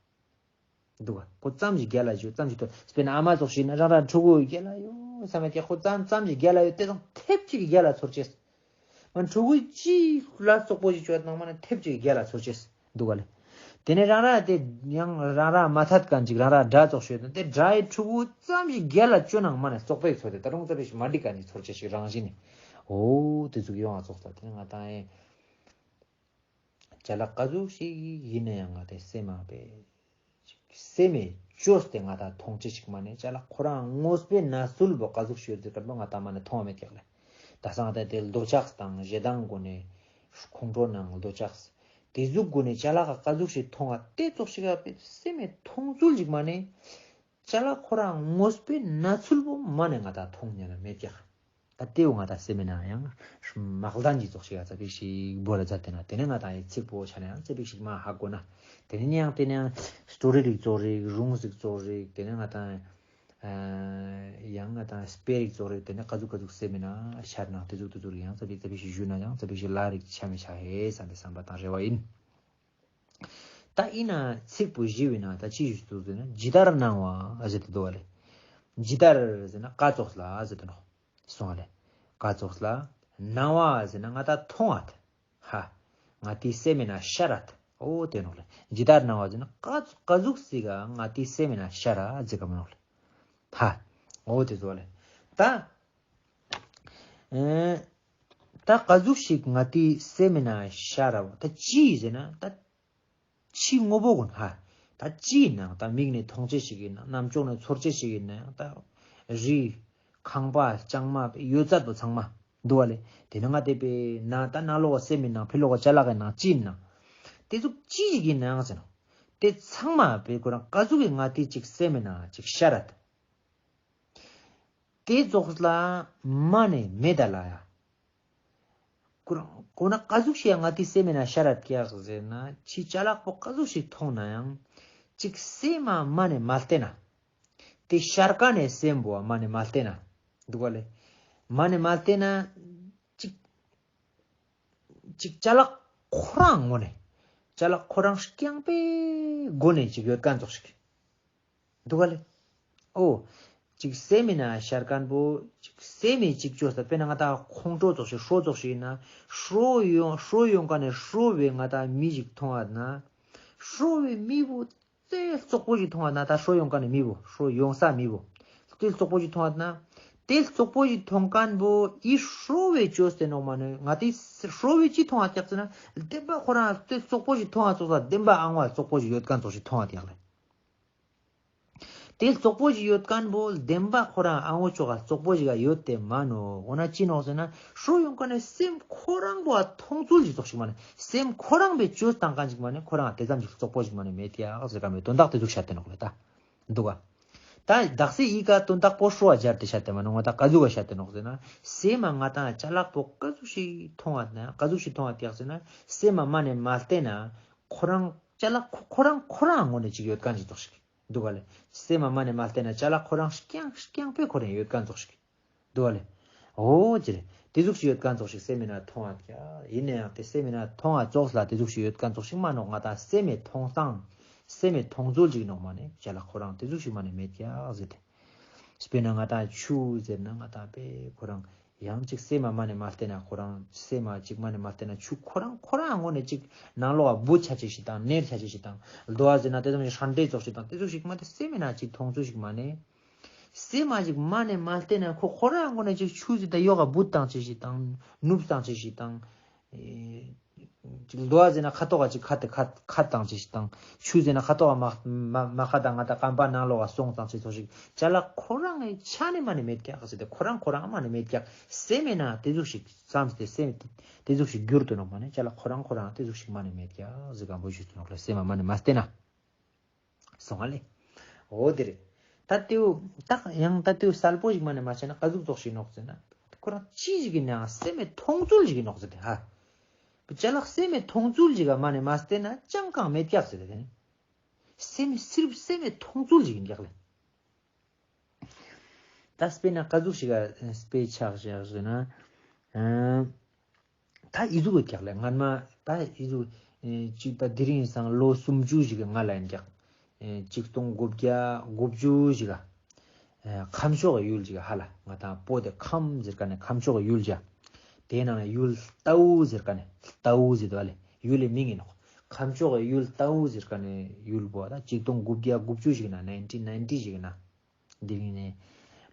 འདུག་ག། ཁོ་ཙམ་ཞིག་རྒྱལ་ལ་ཞུ་ཙམ་ཞིག་ཐོབ། དཔེར་ན་ཨ་མ་ཙོགས་ཤིག་ན་རང་རང་ཕྲུ་གུ་རྒྱལ་ལ་ཡོད་བསམ་མེད་ཀྱག། ཁོ་ཙམ་ཙམ་ཞིག་རྒྱལ་ལ་ཡོད་དེ་ཙམ་ཐེབས་ཅིག་རྒྱལ་ལ་ཚོར་ཅེས། མ་ཕྲུ་གུ་ཅིག་ལ་བཙོག་པོ་ཞིག་བཅོས་ནང་མ་ནི་ཐེབས་ཅིག་རྒྱལ་ལ་ཚོར་ཅེས་འདུག་ག་ལེ། དེ་ནས་རང་རང་དེ་ཡང་རང་རང་མ་ཐད་མཁན་ཅིག་རང་རང་དགྲ་ཙོགས་ཤིག་ཡོད་དེ་དགྲ་ཡི་ཕྲུ་གུ་ཙམ་ཞིག་རྒྱལ་ལ་བཅོས་ནང་མ་ནི་བཙོག་པོ་ཞིག་ཚོར་ཏེ་ད་རུང་ཙམ་ཞིག་མ་འགྲིག་མཁན་ཅིག་ཚོར་ཅེས་ཤིག་རང་བཞིན་ནི། འོ་དེ་ཟུག་ཡོང་བ་ཙོགས་ལ་དེ་ནས་ང་ཏང་ཨེ། ཅ་ལག་ག་ཟུག་ཞིག་ཡིན་ན་ཡང་ང་ཏེ་སེམས་མ་པེ་སེམས་མེ་བཅོས་ཏེ་ང་ཏང་མཐོང་ཅེས་ཤིག་མ་ནེ་ཅ་ལག་ཁོ་རང་དངོས་པོའི་གནས་ཚུལ་བོ་ག་ཟུག་ཞིག་ཡོད་ཟེར་ཁན་བོ་ང་ཏང་མ་ནེ་མཐོང་བ་མེད་ཀྱག་ལེ། ད་སང་ང་ཏང་ཏེ་འདོད་ཆགས་དང་ཞེ་སྡང་སྒོ་ནེ་ཁོང་ཁྲོ་ནང་འདོད་ཆགས་ཏེ་ཟུག་སྒོ་ནེ་ཅ་ལག་ག་ཟུག་ཞིག་མཐོང་བ་ཏེ་ཙོགས་ཤིག་ག་པེ་སེམས་མེ་མཐོང་ཚུལ་ཞིག་མ་ནེ་ཅ་ལག་ཁོ་རང་དངོས་པོའི་གནས་ཚུལ་བོ་མ་ནེ་ང་ཏང་མཐོང་ཉན་ན་མེད་ཀྱག། ད་ཏེའུ་ང་ཏང་སེམས་མེད་ན་ཡང་མག་ལྡན་གྱི་ཙོགས་ཤིག་ཡ་ཙ་པིག་ཞིག་བོ་ལ་ཛད་དེ་ན་ཏེ་ནེ་ང་ཏང་ཡི་ཚིག་པོ་ཆ་ནེ་ཡང་ཙ་པིག་ཞིག་མ་ཧ་གོ་ན་ཏེ་ནེ་ཡང་ཏེ་ནེ་ཡང་སི་ཊོ་རི་རིག་ཙོགས་རིག་རུང་ཟིག་ཙོགས་རིག་ཏེ་ནེ་ང་ཏང་ཡང་ང་ཏང་སྤེ་རིག་ཙོགས་རིག་ཏེ་ནེ་ཀ་ཟུག་ཀ་ཟུག་སེམས་མེད་ན་ཤར་ན་ཏེ་ཟུག་ཏེ་ཟུག་རིག་ཡང་ཙ་པིག་ཙ་པིག་ཞིག་ཞུ་ན་ཡང་ཙ་པིག་ཞིག་ལ་རིག་ཆ་མེད་ཆ་ཧེ་བསམ་པའི་བསམ་པ་དང་རེ་བ་ཡིན། ད་ཡིན་ན་ཚིག་པོ་ཞི་བའི་ནང་ད་ཅི་ཞུ་ཚུལ་ཟེར་ན་ཇི་ལྟར་སྣང་བ་ཟེར་ཏེ་འདུག་བ་ལེ། ཇི་ལྟར་ཟེར་ན་ཀ་ཙོགས་ལ་ཟེར་ཏེ་ནོག། སོང་བ་ལེ། ཀ་ཙོགས་ལ་སྣང་བ་ཟེར་ན་ང་ཏང་མཐོང་བ་ཧ། ང་ཏི་སེམས་མེད་ན་ཤར་ར་འོ་ཏེ་ནོག་ལེ། ཇི་ལྟར་སྣང་བ་ཟེར་ན་ཀ་ཀ་ཟུག་སི་ག་ང་ཏི་སེམས་མེད་ན་ཤར་ར་ཟེར་ག་མ་ནོག་ལེ། ཧ། འོ་ཏེ་ཟོ་ལེ། ད་ཨེ་ད་ཀ་ཟུག་ཞིག་ང་ཏི་སེམས་མེད་ན་ཤར་ར་བ་ད་ཅི་ཟེར་ན་ད་ཕྱི་དངོས་པོ་ཀུན་ཧ། ད་ཅི་ཡིན་ནའང་ད་མིག་ནེ་མཐོང་ཅེས་ཤིག་ཡིན་ན་རྣམ་ཅོག་ནེ་ཚོར་ཅེས་ཤིག་ཡིན་ནའང་ད་རི། ཁང་པ་ལྕང་མ་ཡོད་ཚད་པོ་ཚང་མ་འདུག་བ་ལེ། ཏེ་ནེ་ང་ཏེ་པེ་ན་ད་ནང་ལོགས་སེམས་ཡིན་ནའང་ཕི་ལོགས་ཅ་ལག་ཡིན་ནའང་ཅི་ཡིན་ནའང་ཏེ་ཟུག་ཅི་ཞིག་ཡིན་ནའང་ཟེར་ནོག། ཏེ་ཚང་མ་པེ་ཁོ་རང་ཀ་ཟུག་གི་ང་ཏི་ཅིག་སེམས་མེད་ན་ཅིག་ཤར་ར་ད། ཏེ་ཙོགས་ལ་མ་ནེ་མེད་ད་ལ་ཡ། ཁོ་རང་ཁོ་ན་ཀ་ཟུག་ཞིག་ཡ་ང་ཏི་སེམས་མེད་ན་ཤར་ར་ཀྱག་ཟེར་ན་ཕྱི་ཅ་ལག་པོ་ཀ་ཟུག་ཞིག་མཐོང་ནའང་ཅིག་སེམས་མ་མ་ནེ་མ་བལྟས་ན། ཏེ་ཤར་ཀ་ནེ་སེམས་པོ་མ་ནེ་མ་བལྟས་ན། འདུག་བ་ལེ། མ་ནེ་མ་བལྟས་ན་ཅིག་ཅིག་ཅ་ལག་ཁོ་རང་ངོ་ནེ་ཅ་ལག་ཁོ་རང་རྐྱང་པའི་སྒོ་ནེ་ཅིག་ཡོད་ཁན་ཙོགས་ཤིག། འདུག་ག་ལེ། འོ། ཅིག་སེམས་མེད་ན་ཤར་ཁན་པོ་ཅིག་སེམས་མེད་ཅིག་ཅོས་ཏེ་དཔེར་ན་ང་ཏང་ཁོང་ཁྲོ་ཙོགས་ཤིག་ཧྲོ་ཙོགས་ཤིག་ཡིན་ན་ཧྲོ་ཡོང་ཧྲོ་ཡོང་ཁན་ནི་ཧྲོ་བའི་ང་ཏང་མི་ཞིག་མཐོང་བ་ན་ཧྲོ་བའི་མི་བོ་ཏེ་རྩོག་པོ་ཞིག་མཐོང་བ་ན་ད་ཧྲོ་ཡོང་ཁན་ནི་མི་བོ་ཧྲོ་ཡོང་ས་མི་བོ་ཏེ་རྩོག་པོ་ཞིག་མཐོང་བ་ན་ཏེ་རྩོག་པོ་ཞིག་མཐོང་ཁན་པོ་ཨི་ཧྲོ་བའི་ཅོས་ཏེ་ནོག་མ་ནེ་ང་ཏི་ཧྲོ་བའི་ཅི་མཐོང་བ་ཀྱག་ཟེར་ན་བདེན་པ་ཁོ་རང་ཏེ་རྩོག་པོ་ཞིག་མཐོང་བ་ཙོགས་ལ་བདེན་པ་ཨང་བ་རྩོག་པོ་ཞིག་ཡོད་ཁན་ཙོགས་ཤིག་མཐོང་བ་ཀྱག་ལེ། ཏེ་རྩོག་པོ་ཞིག་ཡོད་ཁན་པོ་བདེན་པ་ཁོ་རང་ཨ་ངོ་ཅོག་ག་རྩོག་པོ་ཞིག་ག་ཡོད་དེ་མ་ནོག། འོ་ན་ཅི་ནོག་ཟེར་ན་ཧྲོ་ཡོང་ཁན་ནི་སེམས་ཁོ་རང་པོ་མཐོང་ཚུལ་ཞིག་ཙོགས་ཤིག་མ་ནེ་སེམས་ཁོ་རང་པོ་ཅོས་ཏང་ཁན་ཞིག་མ་ནེ་ཁོ་རང་ཏེ་ཙམ་ཞིག་རྩོག་པོ་ཞིག་མ་ནེ་མེད་ཀྱག་ཟེར་ཁན་པོ་དོན་དག་ཏེ་ཟུག་ཤད་དེ་ནོག་ལེ་ད། འདུག་ག། ད་དག་སེ་ཨི་ཀ་དོན་དག་པོ་ཧྲོ་བ་སྦྱར་ཏེ་ཤད་དེ་མ་ནོག་ང་ཏང་ཀ་ཟུག་ག་ཤད་དེ་ནོག་ཟེར་ན་སེམས་མ་ང་ཏང་ཅ་ལག་པོ་ཀ་ཟུག་ཞིག་མཐོང་བ་ན་ཀ་ཟུག་ཞིག་མཐོང་བ་ཀྱག་ཟེར་ན་སེམས་མ་མ་ནེ་མ་བལྟས་ན་ཁོ་རང་ཅ་ལག་ཁོ་ཁོ་རང་ཁོ་རང་ངོ་ནེ་ཅིག་ཡོད་ཁན་ཞིག་ཙོགས་ཤིག། འདུག་ག་ལེ། སེམས་མ་མ་ནེ་མ་བལྟས་ན་ཅ་ལག་ཁོ་རང་རྐྱང་རྐྱང་པོའི་ཁོ་རང་ཡོད་ཁན་ཙོགས་ཤིག། འདུག་ག་ལེ། འོ་ཅི་ལེ། ཏེ་ཟུག་ཞིག་ཡོད་ཁན་ཙོགས་ཤིག་སེམས་མེད་ན་མཐོང་བ་ཀྱག། ཡིན་ནའང་ཏེ་སེམས་མེད་ན་མཐོང་བ་ཙོགས་ལ་ཏེ་ཟུག་ཞིག་ཡོད་ཁན་ཙོགས་ཤིག་མ་ནོག། ང་ཏང་སེམས་མེད་མཐོང་སྟངས་སེམས་མེད་མཐོང་ཚུལ་ཅིག་ནོག་མ་ནེ་ཅ་ལག་ཁོ་རང་ཏེ་ཟུག་ཞིག་མ་ནེ་མེད་ཀྱག་ཟེར་ཏེ། དཔེར་ན་ང་ཏང་ཆུ་ཟེར་ན་ང་ཏང་པེ་ཁོ་རང་ཡང་ཅིག་སེམས་མ་མ་ནེ་མ་བལྟས་ན་ཁོ་རང་སེམས་མ་ཅིག་མ་ནེ་མ་བལྟས་ན་ཆུ་ཁོ་རང་ཁོ་རང་ངོ་ནེ་ཅིག་ནང་ལོགས་ལ་བུད་ཆ་ཅེས་ཤིག་དང་ནེར་ཆ་ཅེས་ཤིག་དང་རྡོ་བ་ཟེར་ན་ཏེ་ཙམ་ཞིག་ཧྲན་ཏེ་ཙོགས་ཤིག་དང་ཏེ་ཙོགས་ཤིག་མ་ཏེ་སེམས་མེད་ན་ཅིག་མཐོང་ཚུལ་ཞིག་མ་ནེ། སེམས་མ་ཅིག་མ་ནེ་མ་བལྟས་ན་ཁོ་ཁོ་རང་ངོ་ནེ་ཅིག་ཆུ་ཟེར་ད་ཡོག་ག་བུད་ཏང་ཅེས་ཤིག་དང་ནུབ་ཏང་ཅེས་ཤིག་དང་། ཅིག་རྡོ་བ་ཟེར་ན་ཁ་ཐོག་ག་ཅིག་ཁ་ཏེ་ཁ་ཁ་ཏང་ཅེས་ཤིག་དང་ཆུ་ཟེར་ན་ཁ་ཐོག་ག་མ་མ་མ་ཁ་དང་ང་ཏང་རྐང་པ་ནང་ལོགས་ག་སོང་ཏང་ཅེས་ཙོགས་ཤིག་ཅ་ལག་ཁོ་རང་ངི་ཆ་ནེ་མ་ནེ་མེད་ཀྱག་ཟེར་ཏེ་ཁོ་རང་ཁོ་རང་མ་ནེ་མེད་ཀྱག། སེམས་མེད་ན་ཏེ་ཟུག་ཞིག་བསམས་ཏེ་སེམས་ཏེ་ཟུག་ཞིག་འགྱུར་ཏེ་ནོག་མ་ནེ་ཅ་ལག་ཁོ་རང་ཁོ་རང་ཏེ་ཟུག་ཞིག་མ་ནེ་མེད་ཀྱག་ཟེར་ག་བོ་ཞུས་ཏེ་ནོག་ལེ། སེམས་མ་མ་ནེ་མ་བལྟས་ན། སོང་ང་ལེ། འོ་དེ་རེད། ད་ཏེའུ་ད་ཡང་ད་ཏེའུ་གསལ་པོ་ཞིག་མ་ནེ་མ་ཤད་ན་ཀ་ཟུག་ཙོགས་ཤིག་ནོག་ཟེར་ན། ཁོ་རང་ཅི་ཞིག་ཡིན་ནའང་སེམས་མེད་མཐོང་ཚུལ་ཞིག་ཡིན་ནོག་ཟེར་ཏེ་ཧ། ཅ་ལག་སེམས་མེད་མཐོང་ཚུལ་ཞིག་ག་མ་ནེ་མ་བལྟས་ན་ཅང་གང་མེད་ཀྱག་ཟེར་ཏེ་ནི། སེམས་མེད་སིར་སེམས་མེད་མཐོང་ཚུལ་ཞིག་ཡིན་ཀྱག་ལེ། ད་དཔེར་ན་ཀ་ཟུག་ཞིག་ག་དཔེ་ཆ་བཞག་ཟེར་ན། ཨ། ད་ཨི་ཟུག་ཡོད་ཀྱག་ལེ། སྔན་མ་ད་ཨི་ཟུག་ཨེ་ཅིག་ད་དེ་རིང་སང་ལོ་སུམ་ཅུ་ཞིག་གི་སྔ་ལ་ཡིན་ཀྱག། ཨེ་ཆིག་སྟོང་དགུ་བརྒྱ་དགུ་བཅུ་ཞིག་ག་ཨེ་ཁམས་ཕྱོགས་ཀྱི་ཡུལ་ཞིག་ག་ཧ་ལ་ང་ཏང་བོད་དི་ཁམས་ཟེར་ཁན་ནི་ཁམས་ཕྱོགས་ཀྱི་ཡུལ་ཞིག་ག་དེའི་ནང་ནེ་ཡུལ་རྟའུ་ཟེར་ཁན་ནི་རྟའུ་ཟེར་དུག་ལེ། ཡུལ་ལི་མིང་ཨིན་ནོག་ཁམས་ཕྱོགས་ཀྱི་ཡུལ་རྟའུ་ཟེར་ཁན་ནི་ཡུལ་བོ་ད་ཆིག་སྟོང་དགུ་བརྒྱ་དགུ་བཅུ་ཞིག་ན་ནའིན་ཊིན་ནའིན་ཊི་ཞིག་ན་དེ་རིང་ནེ་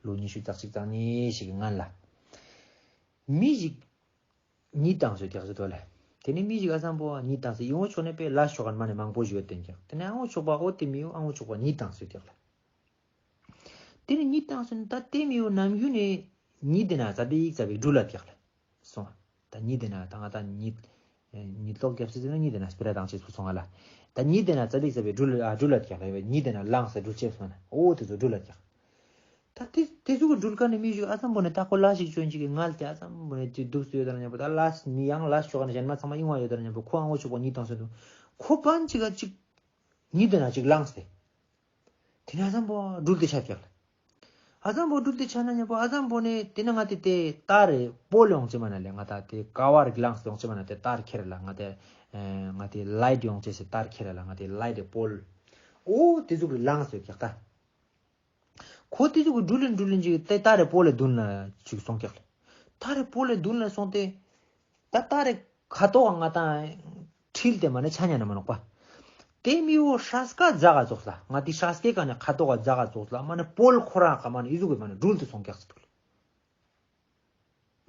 ལོ་ཉི་ཤུ་རྩ་གཅིག་རྩ་གཉིས་ཞིག་གི་སྔན་ལ་མི་ཞིག་གཉིད་ཏང་སྟེ་ཡོད་ཀྱག་ཟེར་དུག་ལེ། ཏེ་ནེ་མི་ཞིག་ཨ་སམ་བོ་གཉིད་ཏང་སྟེ་ཡོང་ཆོག་ནེ་པེ་ལས་ཆོག་ཁན་མ་ནེ་མང་པོ་ཞིག་ཡོད་དེ་ཀྱག་ཏེ་ནེ་ཨ་བོ་ཆོག་པ་འོ་ཏེ་མི་བོ་ཨ་བོ་ཆོག་པ་གཉིད་ཏང་སྟེ་ཡོད་ཀྱག་ལེ། ཏེ་ནེ་གཉིད་ཏང་སྟེ་ད་ཏེ་མི་བོ་ནམ་རྒྱུན་ནེ་གཉིད་དེ་ན་ཙ་པིག་ཙ་པིག་འགྲུལ་ལ་ཀྱག་ལེ། སོང་། ད་གཉིད་དེ་ན་ད་ང་ད་གཉིད་གཉིད་ལོག་རྒྱབ་སྟེ་ན་གཉིད་དེ་ན་སྤེ་ར་ཏང་ཅེས་སོང་ང་ལ། ད་གཉིད་དེ་ན་ཙ་པིག་ཙ་པིག་འགྲུལ་ཨ་འགྲུལ་ལ་ཀྱག་ལེ། གཉིད་དེ་ན་ལངས་སེ་འགྲུལ་ཅེས་སོང་ན་འོ་ཏེ་ཚོ་འགྲུལ་ལ་ཀྱག་ད་ཏེ་ཏེ་ཚོ་གི་འགྲུལ་ཁན་ནི་མི་ཞིག་ཨ་སམ་བོ་ནེ་ད་ཁོ་ལས་ཤིག་ཅོ་ཨིན་ཅིག་གི་ངལ་ཏེ་ཨ་སམ་བོ་ནེ་ཏེ་དུག་སྟེ་ཡོད་ད་ན་ཉམ་པོ་ད་ལས་མི་ཡང་ལས་ཆོག་ཁན་ནི་ཞན་མ་ཚང་མ་ཨིན་བ་ཡོད་ད་ན་ཉམ་པོ་ཁོ་ཨ་བོ་ཆོག་པ་གཉིད་ཏང་སྟེ་དུག་ཁོ་པན་ཅིག་ག་ཅིག་གཉིད་དེ་ན་ཅིག་ལངས་ཏེ། ཏེ་ནེ་ཨ་སམ་བོ་འགྲུལ་ཏེ་ཆ་ཀྱག་ལེ། ཨ་སམ་བོ་འགྲུལ་ཏེ་ཆ་ན་ཉམ་པོ་ཨ་སམ་བོ་ནེ་ཏེ་ནེ་ང་ཏེ་ཏེ་ཏར་རེ་པོལ་ཡོང་ཅེས་མ་ན་ལེ། ང་ཏ་ཏེ་ཀ་བ་རིག་ལངས་ཏེ་ཡོང་ཅེས་མ་ན་ཏེ་ཏར་ཁྱེར་ལ་ང་ཏེ་ཨེ་ང་ཏེ་ལའིཊ་ཡོང་ཅེས་སི་ཏར་ཁྱེར་ལ་ང་ཏེ་ལའིཊ་རེ་པོལ། འོ་ཏེ་ཟུག་རེ་ལངས་ཏེ་ཡོད་ཀྱག་ད། ཁོ་ཏེ་ཟུག་གི་འགྲུལ་ལིན་འགྲུལ་ལིན་ཅིག་ཏེ་ཏར་རེ་པོལ་ལེ་དུན་ལ་ཅིག་སོང་ཀྱག་ལེ། ཏར་རེ་པོལ་ལེ་དུན་ལ་སོང་སྟེ། ད་ཏར་རེ་ཁ་ཐོག་ག་ང་ཏང་ཁྲིལ་ཏེ་མ་ནེ་ཆ་ཉན་ན་མ་ནོག་པ། ཏེ་མི་བོ་སྲས་ཀ་ཛ་ག་ཙོགས་ལ་ང་ཏི་སྲས་ཀའི་ཀ་ནེ་ཁ་ཐོག་ག་ཛ་ག་ཙོགས་ལ་མ་ནེ་པོལ་ཁོ་རང་ཀ་མ་ནེ་ཨི་ཟུག་གི་མ་ནེ་འགྲུལ་ཏེ་སོང་ཀྱག་ཟེར་དུག་ལེ།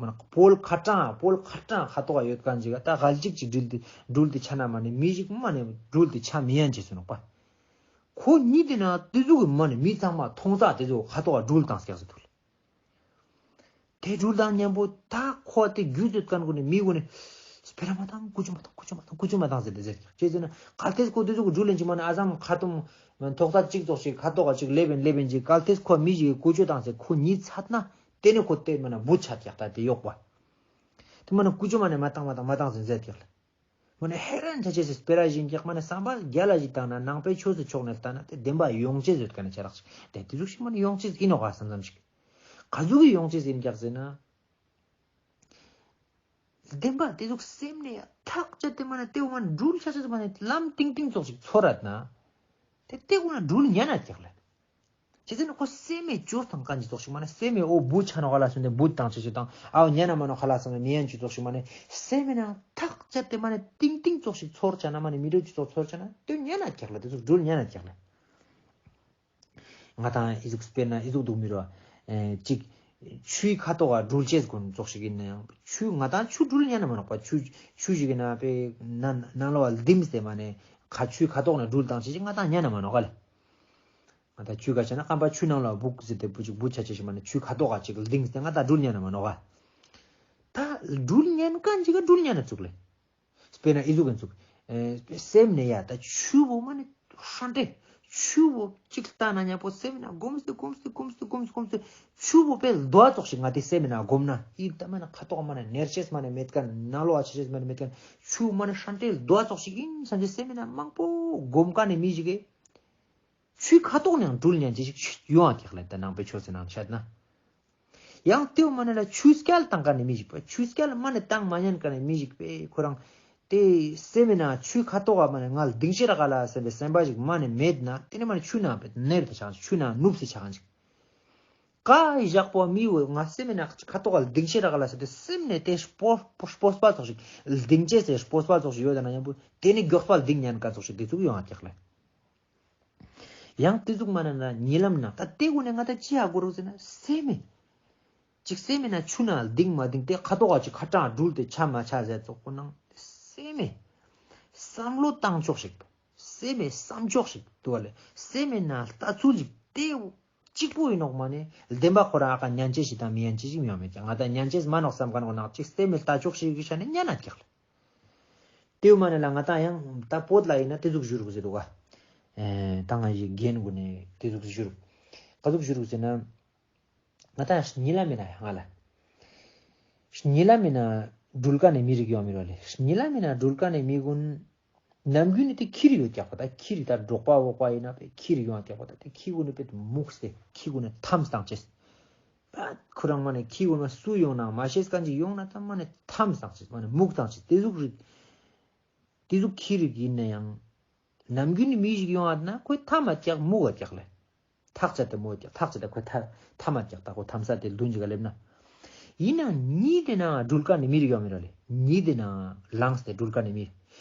མ་ནེ་པོལ་ཁ་ཏང་པོལ་ཁ་ཏང་ཁ་ཐོག་ག་ཡོད་ཁན་ཅིག་ག་ད་གལ་ཅིག་ཅིག་འགྲུལ་ཏེ་འགྲུལ་ཏེ་ཆ་ན་མ་ནེ་མི་ཞིག་མ་ནེ་འགྲུལ་ཏེ་ཆ་མི་ཉན་ཅེས་སོང་ནོག་པ། ཁོ་གཉིད་དེ་ན་ཏེ་ཟུག་གི་མ་ནེ་མི་ཚང་མ་མཐོང་ས་ཏེ་ཟུག་ཁ་ཐོག་ག་འགྲུལ་ཏང་ཀྱག་ཟེར་དུག་ལེ། ཏེ་འགྲུལ་ཏང་ཉམ་པོ་ད་ཁོ་ཏེ་རྒྱུ་ཟེར་ཁན་གུན་ནི་མི་གུན་ནི་སྤེ་ར་མ་ཏང་ཀུ་ཅོ་མ་ཏང་ཀུ་ཅོ་མ་ཏང་ཀུ་ཅོ་མ་ཏང་ཟེར་ཏེ་ཟེར་ཀྱག་ཅི་ཟེར་ན་གལ་ཏེ་ཁོ་ཏེ་ཟུག་གི་འགྲུལ་ལེན་ཅིག་མ་ནེ་ཨ་སམ་ཁ་ཐུམ་མ་ཐོག་ས་ཅིག་ཙོགས་ཤིག་ཁ་ཐོག་ག་ཅིག་ལེབ་ཨིན་ལེབ་ཨིན་ཅིག་གལ་ཏེ་ཁོ་མི་ཞིག་གི་ཀུ་ཅོ་ཏང་སྟེ་ཁོ་གཉིད་ཚད་ན་ཏེ་ནེ་ཁོ་ཏེ་མ་ནེ་བུད་ཆ་ཀྱག་ད་ཏེ་ཡོག་པ། ཏེ་མ་ནེ་ཀུ་ཅོ་མ་ནེ་མ་ཏང་མ་ཏང་མ་ཏང་ཟེར་ཟེར་ཀྱག་ལེ། མ་ནེ་ཧེ་རན་ཆ་ཅེས་སི་སྤེ་ར་ཞིག་ཨིན་ཀྱག་མ་ནེ་སམ་པ་གྱལ་ལ་ཞིག་ཏང་ན་ནང་པའི་ཆོས་སི་ཕྱོགས་ནེ་ལྟ་ན་ཏེ་དེན་པ་ཡོང་ཅེས་ཡོད་ཁན་ནི་ཆ་རག་ཅིག་ཏེ་ཏེ་ཟུག་ཞིག་མ་ནེ་ཡོང་ཅེས་ཨིན་ནོག་ག་སམ་སམ་ཞིག་ག་ཟུག་གི་ཡོང་ཅེས་ཨིན་ཀྱག་ཟེར་ན། དེན་པ་ཏེ་ཟུག་སེམས་ནེ་ཐག་ཅད་དེ་མ་ནེ་ཏེ་བོ་མ་ནེ་འགྲུལ་ཆ་ཅེས་མ་ནེ་ལམ་ཏིང་ཏིང་ཙོགས་ཤིག་ཚོར་རད་ན། ཏེ་ཏེ་གུན་ན་འགྲུལ་ཉན་ན་ཀྱག་ལེ། ཅི་ཟེར་ན་ཁོ་སེམས་མེད་ཅོ་ཏང་ཁན་ཅིག་ཙོགས་ཤིག་མ་ནེ་སེམས་མེད་འོ་བུད་ཆ་ནོག་ག་ལ་སོང་སྟེ་བུད་ཏང་ཅེས་ཤིག་དང་ཨའོ་ཉན་ན་མ་ནོག་ག་ལ་སོང་སྟེ་མི་ཉན་ཅེས་ཙོགས་ཤིག་མ་ནེ་སེམས་མེད་ན་ཐག་ཅད་དེ་མ་ནེ་ཏིང་ཏིང་ཙོགས་ཤིག་ཚོར་ཆ་ན་མ་ནེ་མི་འགྲོ་ཅེས་ཙོགས་ཚོར་ཆ་ན་ཏེ་ཉན་ན་ཀྱག་ལེ། ཏེ་ཟུག་འགྲུལ་ཉན་ན་ཀྱག་ལེ། ང་ཏང་ཨི་ཟུག་སྤེར་ན་ཨི་ཟུག་དུག་མི་རོ། ཨེ་ཅིག་ཆུའི་ཁ་ཐོག་ག་འགྲུལ་ཅེས་གུན་ཙོགས་ཤིག་ཨིན་ན་ཡང་ཆུ་ང་ཏང་ཆུ་འགྲུལ་ཉན་ན་མ་ནོག་པ། ཆུ་ཆུ་ཞིག་ཨིན་ན་པེ་ནང་ནང་ལོགས་ལ་ལྡིམས་ཏེ་མ་ནེ་ཁ་ཆུའི་ཁ་ཐོག་ནེ་འགྲུལ་ཏང་ཅེས་ཤིག་ང་ཏང་ཉན་ན་མ་ནོག་ག་ལེ། ང་ཏང་ཆུ་ག་ཆ་ན་རྐང་པ་ཆུ་ནང་ལ་བུག་ཟེར་ཏེ་བུ་ཅིག་བུད་ཆ་ཅེས་ཤིག་མ་ནེ་ཆུའི་ཁ་ཐོག་ག་ཅིག་ལྡིངས་ཏེ་ང་ཏང་འགྲུལ་ཉན་ན་མ་ནོག་ག། ད་འགྲུལ་ཉན་ཁན་ཅིག་ག་འགྲུལ་ཉན་ན་ཚུགས་ལེ། སྤེར་ན་ཨི་ཟུག་གི་ཚུགས། ཨེ་སེམས་ནེ་ཡ་ད་ཆུ་བོ་མ་ནེ་ཧྲན་ཏེ་ཆུ་བོ་ཅིག་ལྟ་ན་ཉམ་པོ་སེམས་ནེ་གོམས་ཏེ་གོམས་ཏེ་གོམས་ཏེ་གོམས་ཏེ་གོམས་ཏེ་ཆུ་བོ་པེ་རྡོ་ཙོགས་ཤིག་ང་ཏི་སེམས་ནེ་གོམས་ན་ཨི་ད་མ་ནེ་ཁ་ཐོག་མ་ནེ་ནེར་ཅེས་མ་ནེ་མེད་ཁན་ནང་ལོགས་ཆ་ཅེས་མ་ནེ་མེད་ཁན་ཆུ་མ་ནེ་ཧྲན་ཏེ་རྡོ་ཙོགས་ཤིག་ཨིན་སམ་སེ་སེམས་ནེ་མང་པོ་གོམས་ཁན་ནི་མི་ཞིག་གི་ཆུའི་ཁ་ཐོག་ནེ་ཡང་འགྲུལ་ཉན་ཅེས་ཤིག་ཡོང་ང་ཀྱག་ལེ། ད་ནང་པའི་ཆོས་སི་ནང་བཤད་ན། ཡང་ཏེའུ་མ་ནེ་ལ་ཆུ་རྐྱལ་ཏང་ཁན་ནི་མི་ཞིག་པ། ཆུ་རྐྱལ་མ་ནེ་ཏང་མ་ཉན་ཁན་ནི་མི་ཞིག་པེ་ཁོ་རང་ཏེ་སེམས་ནང་ཆུའི་ཁ་ཐོག་ག་མ་ནེ་ང་ལྡིང་ཤེས་རག་ག་ལ་སམ་པའི་སེམས་པ་ཞིག་མ་ནེ་མེད་ན་ཏེ་ནེ་མ་ནེ་ཆུ་ནང་པེ་ནེར་ཏེ་ཆ་ཆུ་ནང་ནུབ་སེ་ཆ་ཁན་ཅིག་ཀ་ཡི་ཞག་པོ་མི་བོ་ང་སེམས་ནང་ཁ་ཐོག་ག་ལྡིང་ཤེས་རག་ག་ལ་སམ་སྟེ་སེམས་ནེ་ཏེ་སྤོ་སྤོ་སྤོབས་པ་ཙོགས་ཤིག་ལྡིང་ཅེས་སི་སྤོབས་པ་ཙོགས་ཤིག་ཡོད་ད་ན་ཡང་པོ་ཏེ་ནེ་གྱོགས་པ་ལྡིང་ཉན་ཁན་ཙོགས་ཤིག་ཏེ་ཚུགས་ཡོང་ང་ཀྱག་ལེ། ཡང་ཏེ་ཟུག་མ་ནེ་ན་ཉི་ལམ་ན་ད་ཏེ་གུན་ནེ་ང་ད་ཅི་ཧ་གོ་རུག་ཟེར་ན་སེམས་མེད། ཅིག་སེམས་མེད་ན་ཆུ་ནང་ལྡིང་མ་ལྡིང་ཏེ་ཁ་ཐོག་ག་ཅིག་ཁ་ཏང་འགྲུལ་ཏེ་ཆ་མ་ཆ་ཟེར་ཙོགས་པོ་ནང་སེམས་མེད། སམ་བློ་ཏང་ཅེས་ཤིག་སེམས་མེད་སམ་ཅེས་ཤིག་དུག་ག་ལེ། སེམས་མེད་ན་ལྟ་ཚུལ་ཅིག་ཏེ་ཅིག་པོ་ཨིན་ནོག་མ་ནེ་དེན་པ་ཁོ་རང་ཨ་ཀ་ཉན་ཅེས་ཤིག་དང་མི་ཉན་ཅེས་ཤིག་མི་ཡོང་མེད་ཀྱག་ང་ད་ཉན་ཅེས་མ་ནོག་སམ་ཁན་གུན་ནང་ཅིག་སེམས་མེད་ལྟ་ཅེས་ཤིག་གི་ཆ་ནེ་ཉན་ན་ཀྱག་ལེ། ཏེའུ་མ་ནེ་ལ་ང་ཏང་ཡང་ད་བོད་ལ་ཨིན་ན་ཏེ་ཟུག་ཞུ་རུག་ཟེར་དུག་ག། ཨེ་ད་ང་ཞིག་རྒན་གུན་ནེ་ཏེ་ཟུག་ཞུ་རུག། ག་ཟུག་ཞུ་རུག་ཟེར་ན། ང་ཏང་ཉི་ལམ་ཨིན་ན་ཡང་ང་ལ། ཉི་ལམ་ཨིན་ན་འགྲུལ་ཁན་ནི་མི་རིགས་ཡོང་མི་རོ་ལེ། ཉི་ལམ་ཨིན་ན་འགྲུལ་ཁན་ནི་མི་གུན་ནམ་རྒྱུན་ནེ་ཏེ་ཁྱི་རིགས་ཡོད་ཀྱག་པ་ད་ཁྱི་རིགས་ད་འབྲོག་པ་འོག་པ་ཨིན་ན་པེ་ཁྱི་རིགས་ཡོང་ཀྱག་པ་ད་ཏེ་ཁྱི་གུན་ནེ་པེ་མུག་སྟེ་ཁྱི་གུན་ནེ་ཐམས་ཏང་ཅེས། པ་ཁོ་རང་མ་ནེ་ཁྱི་གུན་ནེ་སུ་ཡོང་ན་མ་ཤེས་ཁན་ཅིག་ཡོང་ན་ད་མ་ནེ་ཐམས་ཏང་ཅེས་མ་ནེ་མུག་ཏང་ཅེས་ཏེ་ཟུག་རིགས། ཏེ་ཟུག་ཁྱི་རིགས་ཨིན་ན་ཡང་ ནམ་རྒྱུན་ནི་མི་ཞིག་ཡོང་ང་ན་ཁོའི་ཐ་མ་ཀྱག་མུག་ག་ཀྱག་ལེ། ཐག་ཆད་དེ་མོ་ཀྱག་ཐག་ཆད་དེ་ཁོའི་ཐ་མ་ཀྱག་ད་ཁོ་ཐམ་ས་དེ་ལྡུན་ཅིག་ག་ལེབ་ན། ཡིན་ན་ཉིད་དེ་ན་འགྲུལ་ཀ་ནི་མི་རིག་ཡོང་མི་ར་ལེ། ཉིད་དེ་ན་ལངས་ཏེ་འགྲུལ་ཀ་ནི་མི།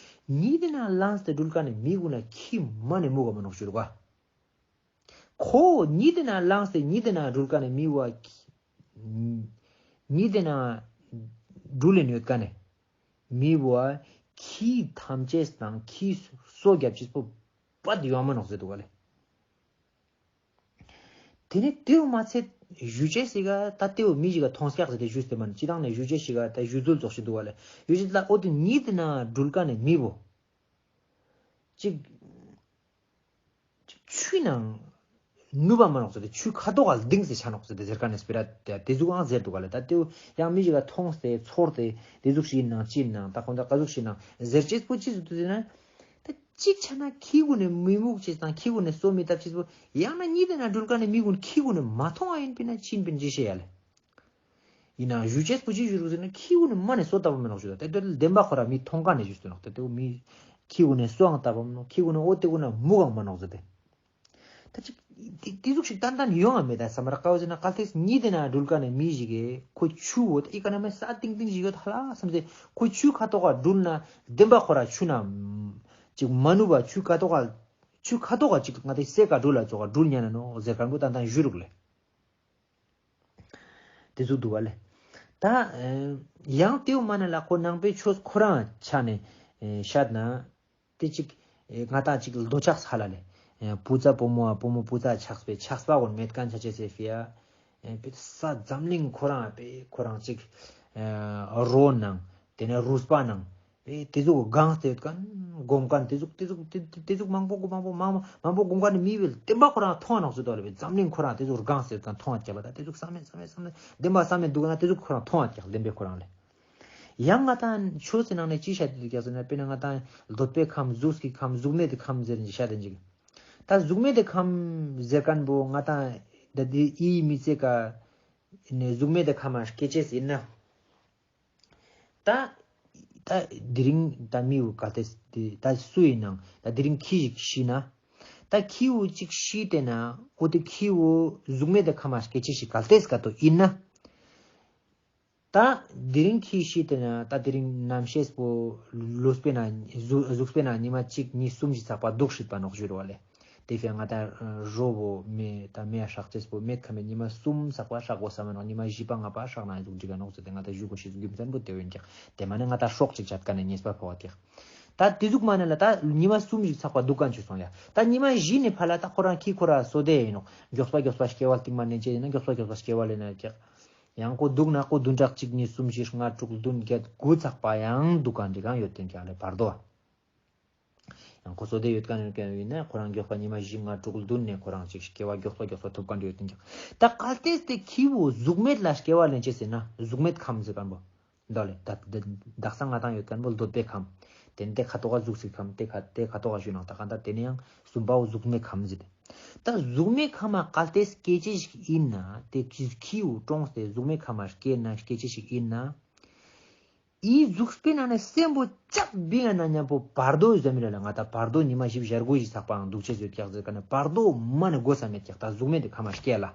ཉིད་དེ་ན་ལངས་ཏེ་འགྲུལ་ཀ་ནི་མི་གུན་ན་ཁྱི་མ་ནི་མུག་ག་མ་ནོག་ཞུ་རུག་ག་ཁོ་ཉིད་དེ་ན་ལངས་ཏེ་ཉིད་དེ་ན་འགྲུལ་ཀ་ནི་མི་བོ། ཉིད་དེ་ན་འགྲུལ་ལེན་ཡོད་ཀ་ནི་མི་བོ། ཁྱི་ཐམ་ཅེས་དང་ཁྱི་སོ་རྒྱབ་ཅེས་པོ་པད་ཡོང་མ་ནོག་ཟེར་འདུག་ག་ལེ། དེ་ནས་དེའུ་མ་ཚད་ཞུ་ཅེས་ཤིག་ག་ད་དེའུ་མི་ཞིག་ག་མཐོང་སྐྱག་ཟེར་ཏེ་ཞུས་ཏེ་མ་ནི་སྤྱི་བཏང་ནས་ཞུ་ཅེས་ཤིག་ག་ད་ཞུ་ཚུལ་ཙོགས་ཤིག་འདུག་ག་ལེ། ཞུ་ཅེས་ལ་འོ་དེ་ཉིད་དེ་ན་འགྲུལ་ཀ་ནི་མི་བོ། ཅིག་ཆུའི་ནང་ནུབ་པ་མ་ནོག་ཟེར་ཏེ་ཆུ་ཁ་ཐོག་ག་ལྡིང་སྟེ་ཆ་ནོག་ཟེར་ཏེ་ཟེར་ཀ་ནས་སྤེ་ར་དེ་དེ་ཟུག་ཨང་ཟེར་འདུག་ག་ལེ། ད་དེའུ་ཡང་མི་ཞིག་ག་མཐོང་སྟེ་ཚོར་ཏེ་དེ་ཟུག་ཞིག་ཡིན་ནང་ཅི་ཡིན་ནང་ད་ཁོང་ཚ་ཀ་ཟུག་ཞིག་ཡིན་ནང་ཟེར་ཅེས་པོ་ཅི་ཟེར་འདུག་ཟེར་ན། ད་ཅིག་ཆ་ན་ཁྱི་གུན་ནི་མི་མུག་ཅེས་དང་ཁྱི་གུན་ནི་སོ་མི་བཏབ་ཅེས་པོ་ཡང་ན་ཉིད་དེ་ན་འགྲུལ་ཀ་ནི་མི་གུན་ཁྱི་གུན་ནི་མ་མཐོང་ཨ་ཡིན་པིན་ན་ཅི་ཡིན་པིན་ཅི་ཤེས་ཡ་ལེ། ཡིན་ནའང་ཞུ་ཅེས་པོ་ཅི་ཞུ་རུག་ཟེར་ན་ཁྱི་གུན་ནི་མ་ནི་སོ་བཏབ་པ་མ་ནོག་ཞུ་ད་དེ་དེ་བདེན་པ་ཁོ་ར་མི་མཐོང་ཀ་ནས་ཞུས་ཏེ་ནོག་ད་དེ་མི་ཁྱི་གུན་ནི་སོའང་བཏབ་པ་མ་ནོག་ཁྱི་གུན་ནི་འོ་དེ་གུན་ན་མུག་གང་མ་ནོག་ཟེར་ཏེ། ད་ཅིག་དེ་དེ་ཟུག་ཞིག་ཏན་ཏན་ཡོང་ང་མེད་ད་བསམ་ར་ཀ་བོ་ཟེར་ན་གལ་ཏེ་ཉིད་དེ་ན་འགྲུལ་ཀ་ནས་མི་ཞིག་གི་ཁོ་ཆུ་བོ་ད་ཨི་ཀ་ན་མེད་ས་ཏིང་ཏིང་ཞིག་ཡོད་ཧ་ལ་བསམ་སྟེ་ཁོ་ཆུ་ཁ་ཐོག་ག་འགྲུལ་ན་བདེན་པ་ཁོ་ར་ཆུ་ན་ཅིག་མ་ནུབ་པ་ཆུ་ཁ་ཐོག་ག་ཆུ་ཁ་ཐོག་ག་ཅིག་ང་དེ་སེ་ཀ་འགྲུལ་ལ་ཙོག་ག་འགྲུལ་ཉན་ན་ནོག་ཟེར་མཁན་པོ་ཏན་ཏན་ཞུ་རུག་ལེ། དེ་ཟུག་འདུག་ག་ལེ། ད་ཨེ་ཡང་དེའུ་མ་ན་ལ་ཁོ་ནང་པའི་ཆོས་ཁོ་རང་ཆ་ནས་ཨེ་བཤད་ན་དེ་ཅིག་ཨེ་ང་ཏང་ཅིག་ལྡོ་ཆགས་ཧ་ལ་ལེ། ཨེ་བུ་ཚ་བུ་མོ་ཨ་བུ་མོ་བུ་ཚ་ཆགས་པའི་ཆགས་པ་གུན་མེད་མཁན་ཆ་ཅེས་སི་ཕི་ཡ། ཨེ་པེ་ས་འཛམ་གླིང་ཁོ་རང་པེ་ཁོ་རང་ཅིག་ཨེ་རོ་ནང་དེ་ནས་རུས་པ་ནང་། ཨེ་དེ་ཟུག་གང་སྟེ་ཡོད་མཁན་སྒོམ་མཁན་དེ་ཟུག་དེ་ཟུག་དེ་དེ་ཟུག་མང་པོ་མང་པོ་མང་པོ་མང་པོ་སྒོམ་མཁན་ནི་མི་བོའི་བདེན་པ་ཁོ་རང་མཐོང་ང་ནོག་ཟེར་དོ་ལེ། འཛམ་གླིང་ཁོ་རང་དེ་ཟུག་གང་སྟེ་ཡོད་མཁན་མཐོང་ང་ཀྱག་ལེ། ད་དེ་ཟུག་བསམ་མེད་བསམ་མེད་བསམ་མེད་བདེན་པ་བསམ་མེད་འདུག་ན་དེ་ཟུག་ཁོ་རང་མཐོང་ང་ཀྱག་བདེན་པའི་ཁོ་རང་ལེ། ཡང་ང་ཏང་ཆོས་སི་ནང་ནས་ཅི་བཤད་དེ་འདུག་ཀྱག་ཟེར་ན་དཔེར་ན་ང་ཏང་འདོད་པའི་ཁམས་གཟུགས་ཀྱི་ཁམས་གཟུགས་མེད་ཀྱི་ཁམས་ཟེར་ནས་བཤད་དེ་འཇིག་ད་གཟུགས་མེད་ཀྱི་ཁམས་ཟེར་མཁན་པོ་ང་ཏང་ད་དེ་ཨི་མི་ཚེ་ཀ་ནས་གཟུགས་མེད་ཀྱི་ཁམས་མ་སྐྱེ་ཅེས་ཡིན་ན། ད་ད་དེ་རིང་ད་མི་བོ་གལ་ཏེ་དེ་ད་སུ་ཡིན་ནང་ད་དེ་རིང་ཁྱི་ཞིག་ཤི་ན། ད་ཁྱི་བོ་ཅིག་ཤི་ཏེ་ན་འོ་དེ་ཁྱི་བོ་གཟུགས་མེད་དེ་ཁམས་མ་སྐྱེ་ཅེས་ཤིག་གལ་ཏེ་སྐད་དོ་ཡིན་ན། ད་དེ་རིང་ཁྱི་ཤི་ཏེ་ན་ད་དེ་རིང་ནམ་ཤེས་པོ་ལུས་པེ་ན་གཟུགས་པེ་ན་ཉི་མ་གཅིག་གཉིས་གསུམ་ཞིག་ཚག་པ་འདུག་སྲིད་པ་ནོག་ཞུ་རུ་བ་ལེ། དེ་ཕི་ང་ད་རོ་བོ་མེ་ད་མེ་ཡ་ཧྲག་ཅེས་པོ་མེད་ཁ་མེད་ཉི་མ་གསུམ་ཚག་པ་ཧྲག་གོ་ས་མ་ནོག་ཉི་མ་བཞི་པ་ལྔ་པ་ཧྲག་ན་ཟུག་འགྲིག་ག་ནོག་ཟེར་ཏེ་ང་ད་ཞུ་གོ་ཤེས་རྒྱུ་མཚན་པོ་དེ་བོ་ཡིན་ཀྱག་དེ་མ་ནེ་ང་ད་སྲོག་ཅིག་ཆད་ཀ་ནེ་ཉེས་པ་ཕོག་པ་ཀྱག་ད་དེ་ཟུག་མ་ནེ་ལ་ད་ཉི་མ་གསུམ་ཞིག་ཚག་པ་འདུག་ག་ཆུ་སོང་ཡ། ད་ཉི་མ་བཞི་ནེ་ཕར་ལ་ད་ཁོ་རང་ཁྱི་ཁོ་ར་སོ་དེ་ཡིན་ནོག་མགྱོགས་པ་མགྱོགས་པ་སྐྱེ་བ་སྟིང་མ་ནེ་ཅེ་ཡིན་ན་མགྱོགས་པ་མགྱོགས་པ་སྐྱེ་བ་ལེན་ན་ཀྱག་ཡང་ཁོ་འདུག་ན་ཁོ་བདུན་ཕྲག་གཅིག་གཉིས་གསུམ་བཞི་ལྔ་དྲུག་བདུན་བརྒྱད་དགུ་ཚག་པ་ཡང་འདུག་ག་འདི་གང་ཡོད་དེ་ཀྱག་ལེ་བར་དོ། ཡང་ཁོ་སོ་དེ་ཡོད་མཁན་ཡོད་མཁན་ཡིན་ན་ཁོ་རང་མགྱོགས་པ་ཉི་མ་བཞི་ལྔ་དྲུག་བདུན་ནེ་ཁོ་རང་ཅིག་སྐྱེ་བ་མགྱོགས་པ་མགྱོགས་པ་ཐོབ་མཁན་ཡོད་མཁན་ཀྱག་ད་གལ་ཏེ་དེ་ཁྱི་བོ་གཟུགས་མེད་ལ་སྐྱེ་བ་ལེན་ཅེས་ཟེར་ན་གཟུགས་མེད་ཁམས་ཟེར་མཁན་པོ་འདུག་ལེ། ད་ད་དག་ས་ང་ཏང་ཡོད་མཁན་པོ་འདོད་པའི་ཁམས། དེ་ནེ་དེ་ཁ་ཐོག་ག་གཟུགས་སི་ཁམས་དེ་ཁ་དེ་ཁ་ཐོག་ག་ཞུ་ནང་ད་ག་ད་དེ་ནེ་ཡང་གསུམ་པའོ་གཟུགས་མེད་ཁམས་ཟེར་ཏེ། ད་གཟུགས་མེད་ཁམས་མ་གལ་ཏེ་སྐྱེ་ཅེས་ཤིག་ཡིན་ན་དེ་ཁྱི་ཁྱི་བོ་གྲོངས་ཏེ་གཟུགས་མེད་ཁམས་མ་སྐྱེ་ན་སྐྱེ་ཅེས་ཤིག་ཡིན་ན། ཨི་གཟུགས་པོའི་ནང་ནེ་སེམས་པོ་ཅག་བི་ཡ་ན་མཉམ་པོ་བར་དོ་ཟེར་མི་ལ་ལ་ང་ད་བར་དོ་ཉི་མ་བཞི་བཅུ་ཞེ་དགུ་ཞིག་ཚག་པའང་འདུག་ཅེས་ཡོད་ཀྱག་ཟེར་ག་ནེ་བར་དོ་མ་ནེ་དགོས་ས་མེད་ཀྱག་ད་གཟུགས་མེད་དེ་ཁམས་མ་སྐྱེ་ལ།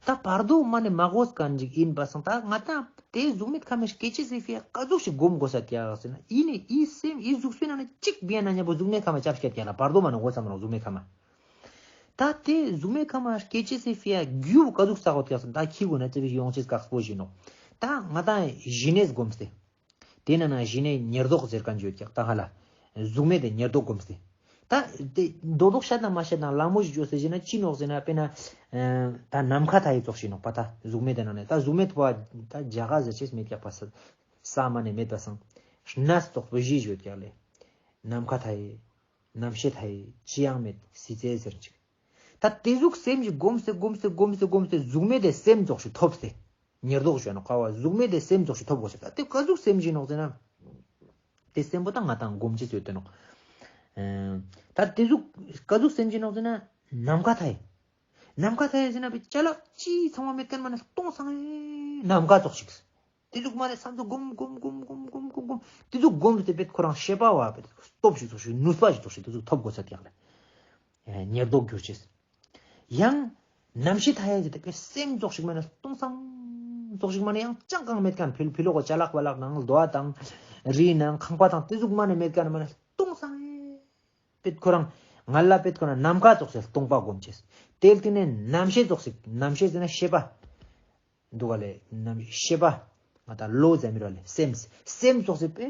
ད་བར་དོ་མ་ནེ་མ་དགོས་མཁན་ཅིག་ཡིན་པ་སང་ད་ང་ད་དེ་གཟུགས་མེད་ཁམས་མ་སྐྱེ་ཅེས་སི་ཕི་ཡ་ཀ་ཟུག་ཞིག་སྒོམ་དགོས་ས་ཀྱག་ཟེར་ན་ཡིན་ནི་ཨི་སེམས་ཨི་གཟུགས་པོའི་ནང་ནེ་ཅིག་བི་ཡ་ན་མཉམ་པོ་གཟུགས་མེད་ཁམས་མ་ཅབ་སྐྱེ་ཀྱག་ལ་བར་དོ་མ་ནེ་དགོས་ས་མ་ནོག་གཟུགས་མེད་ཁམས་མ། ད་དེ་གཟུགས་མེད་ཁམས་མ་སྐྱེ་ཅེས་སི་ཕི་ཡ་རྒྱུ་ཀ་ཟུག་ས་གོ་ཀྱག་ཟེར་ན་ད་ཁྱི་གུན་ན་ཙེ་བི་ཡོང་ཅེས་ཀག་སྤོ་ཞིག་ནོག་ད་ང་ད་ཞི་གནས་སྒོམ་སྟེ། དེ་ན་ན་ཞི་གནས་ཉེར་བསྡོགས་ཟེར་མཁན་ཡོད་ཀྱག་ད་ཧ་ལ། གཟུགས་མེད་དེ་ཉེར་བསྡོགས་སྒོམ་སྟེ། ད་དེ་རྡོག་རྡོག་བཤད་ན་མ་བཤད་ན་ལ་མོ་ཞིག་བཅོས་ཟེར་ན་ཅི་ནོག་ཟེར་ན་དཔེར་ན་ད་ནམ་མཁའ་མཐའ་ཡི་ཙོགས་ཤིག་ནོག་པ་ད་གཟུགས་མེད་དེ་ན་ནི་ད་གཟུགས་མེད་པ་ད་རྒྱ་གར་ཟེར་ཅེས་མེད་ཀྱག་པ་ས་ས་མ་ནེ་མེད་པ་སང་། གནས་ཙོགས་པོ་བཞི་ཡོད་ཀྱག་ལེ། ནམ་མཁའ་མཐའ་ཡི། རྣམ་ཤེས་མཐའ་ཡས་ཅི་ཡང་མེད་སྲིད་རྩེ་ཟེར་ཅིག་ད་དེ་ཟུག་སེམས་ཀྱི་སྒོམ་སྟེ་སྒོམ་སྟེ་སྒོམ་སྟེ་སྒོམ་སྟེ་གཟུགས་མེད་དེ་སེམས་ཙོགས་ཤིག་ཐོབ་སྟེ། ཉེར་བསྡོགས་ཞུ་ནོག་ཀ་བ་གཟུགས་མེད་དེ་སེམས་ཙོགས་ཤིག་ཐོབ་དགོས་ཤེས་ད་དེ་ཀ་ཟུག་སེམས་ཅིག་ནོག་ཟེར་ན། དེ་སེམས་པོ་ད་ང་ཏང་སྒོམ་ཅེས་ཡོད་དེ་ནོག་ད་དེ་ཟུག་ཀ་ཟུག་སེམས་ཅིག་ནོག་ཟེར་ན་ནམ་མཁའ་མཐའ་ཡས། ནམ་མཁའ་མཐའ་ཡས་ཟེར་ན་བི་ཅ་ལག་ཅི་ཚང་མ་མེད་མཁན་མ་ནེ་སྟོང་སང་ངེ་ནམ་མཁའ་ཙོགས་ཤིག་དེ་ཟུག་མ་ནེ་བསམ་ཚུལ་སྒོམ་སྒོམ་སྒོམ་སྒོམ་སྒོམ་སྒོམ་དེ་ཟུག་སྒོམ་སྟེ་པེད་ཁོ་རང་ཤེས་པ་བ་པེད་སྟོབས་ཤིག་ཙོགས་ཤིག་ནུས་པ་ཞིག་ཙོགས་ཤིག་དེ་ཟུག་ཐོབ་དགོས་ས་ཀྱག་ལེ། ཉེར་བསྡོགས་གྱུར་ཅེས། ཡང་རྣམ་ཤེས་མཐའ་ཡས་ཟེར་ཏེ་པེ་སེམས་ཙོགས་ཤིག་མ་ནེ་སྟོང་སང་ཙོགས་ཤིག་མ་ནེ་ཡང་ཅང་གང་མེད་ཁན་ཕི་ལོག་གོ་ཅ་ལག་པ་ལག་ནང་རྡོ་བ་དང་རི་ནང་ཁང་པ་དང་དེ་ཟུག་མ་ནེ་མེད་ཁན་མ་ནེ་སྟོང་སང་ངེ་པེད་ཁོ་རང་ང་ལ་པེད་ཁོ་རང་ནམ་མཁའ་ཙོགས་སེ་སྟོང་པ་སྒོམ་ཅེས། དེ་ལྟེ་ནེ་རྣམ་ཤེས་ཙོགས་ཤིག་རྣམ་ཤེས་ཟེར་ན་ཤེས་པ། འདུག་ག་ལེ། ནམ་ཤེས་པ། ང་ད་བློ་ཟེར་མི་རོ་ལེ། སེམས། སེམས་ཙོགས་སེ་པེ་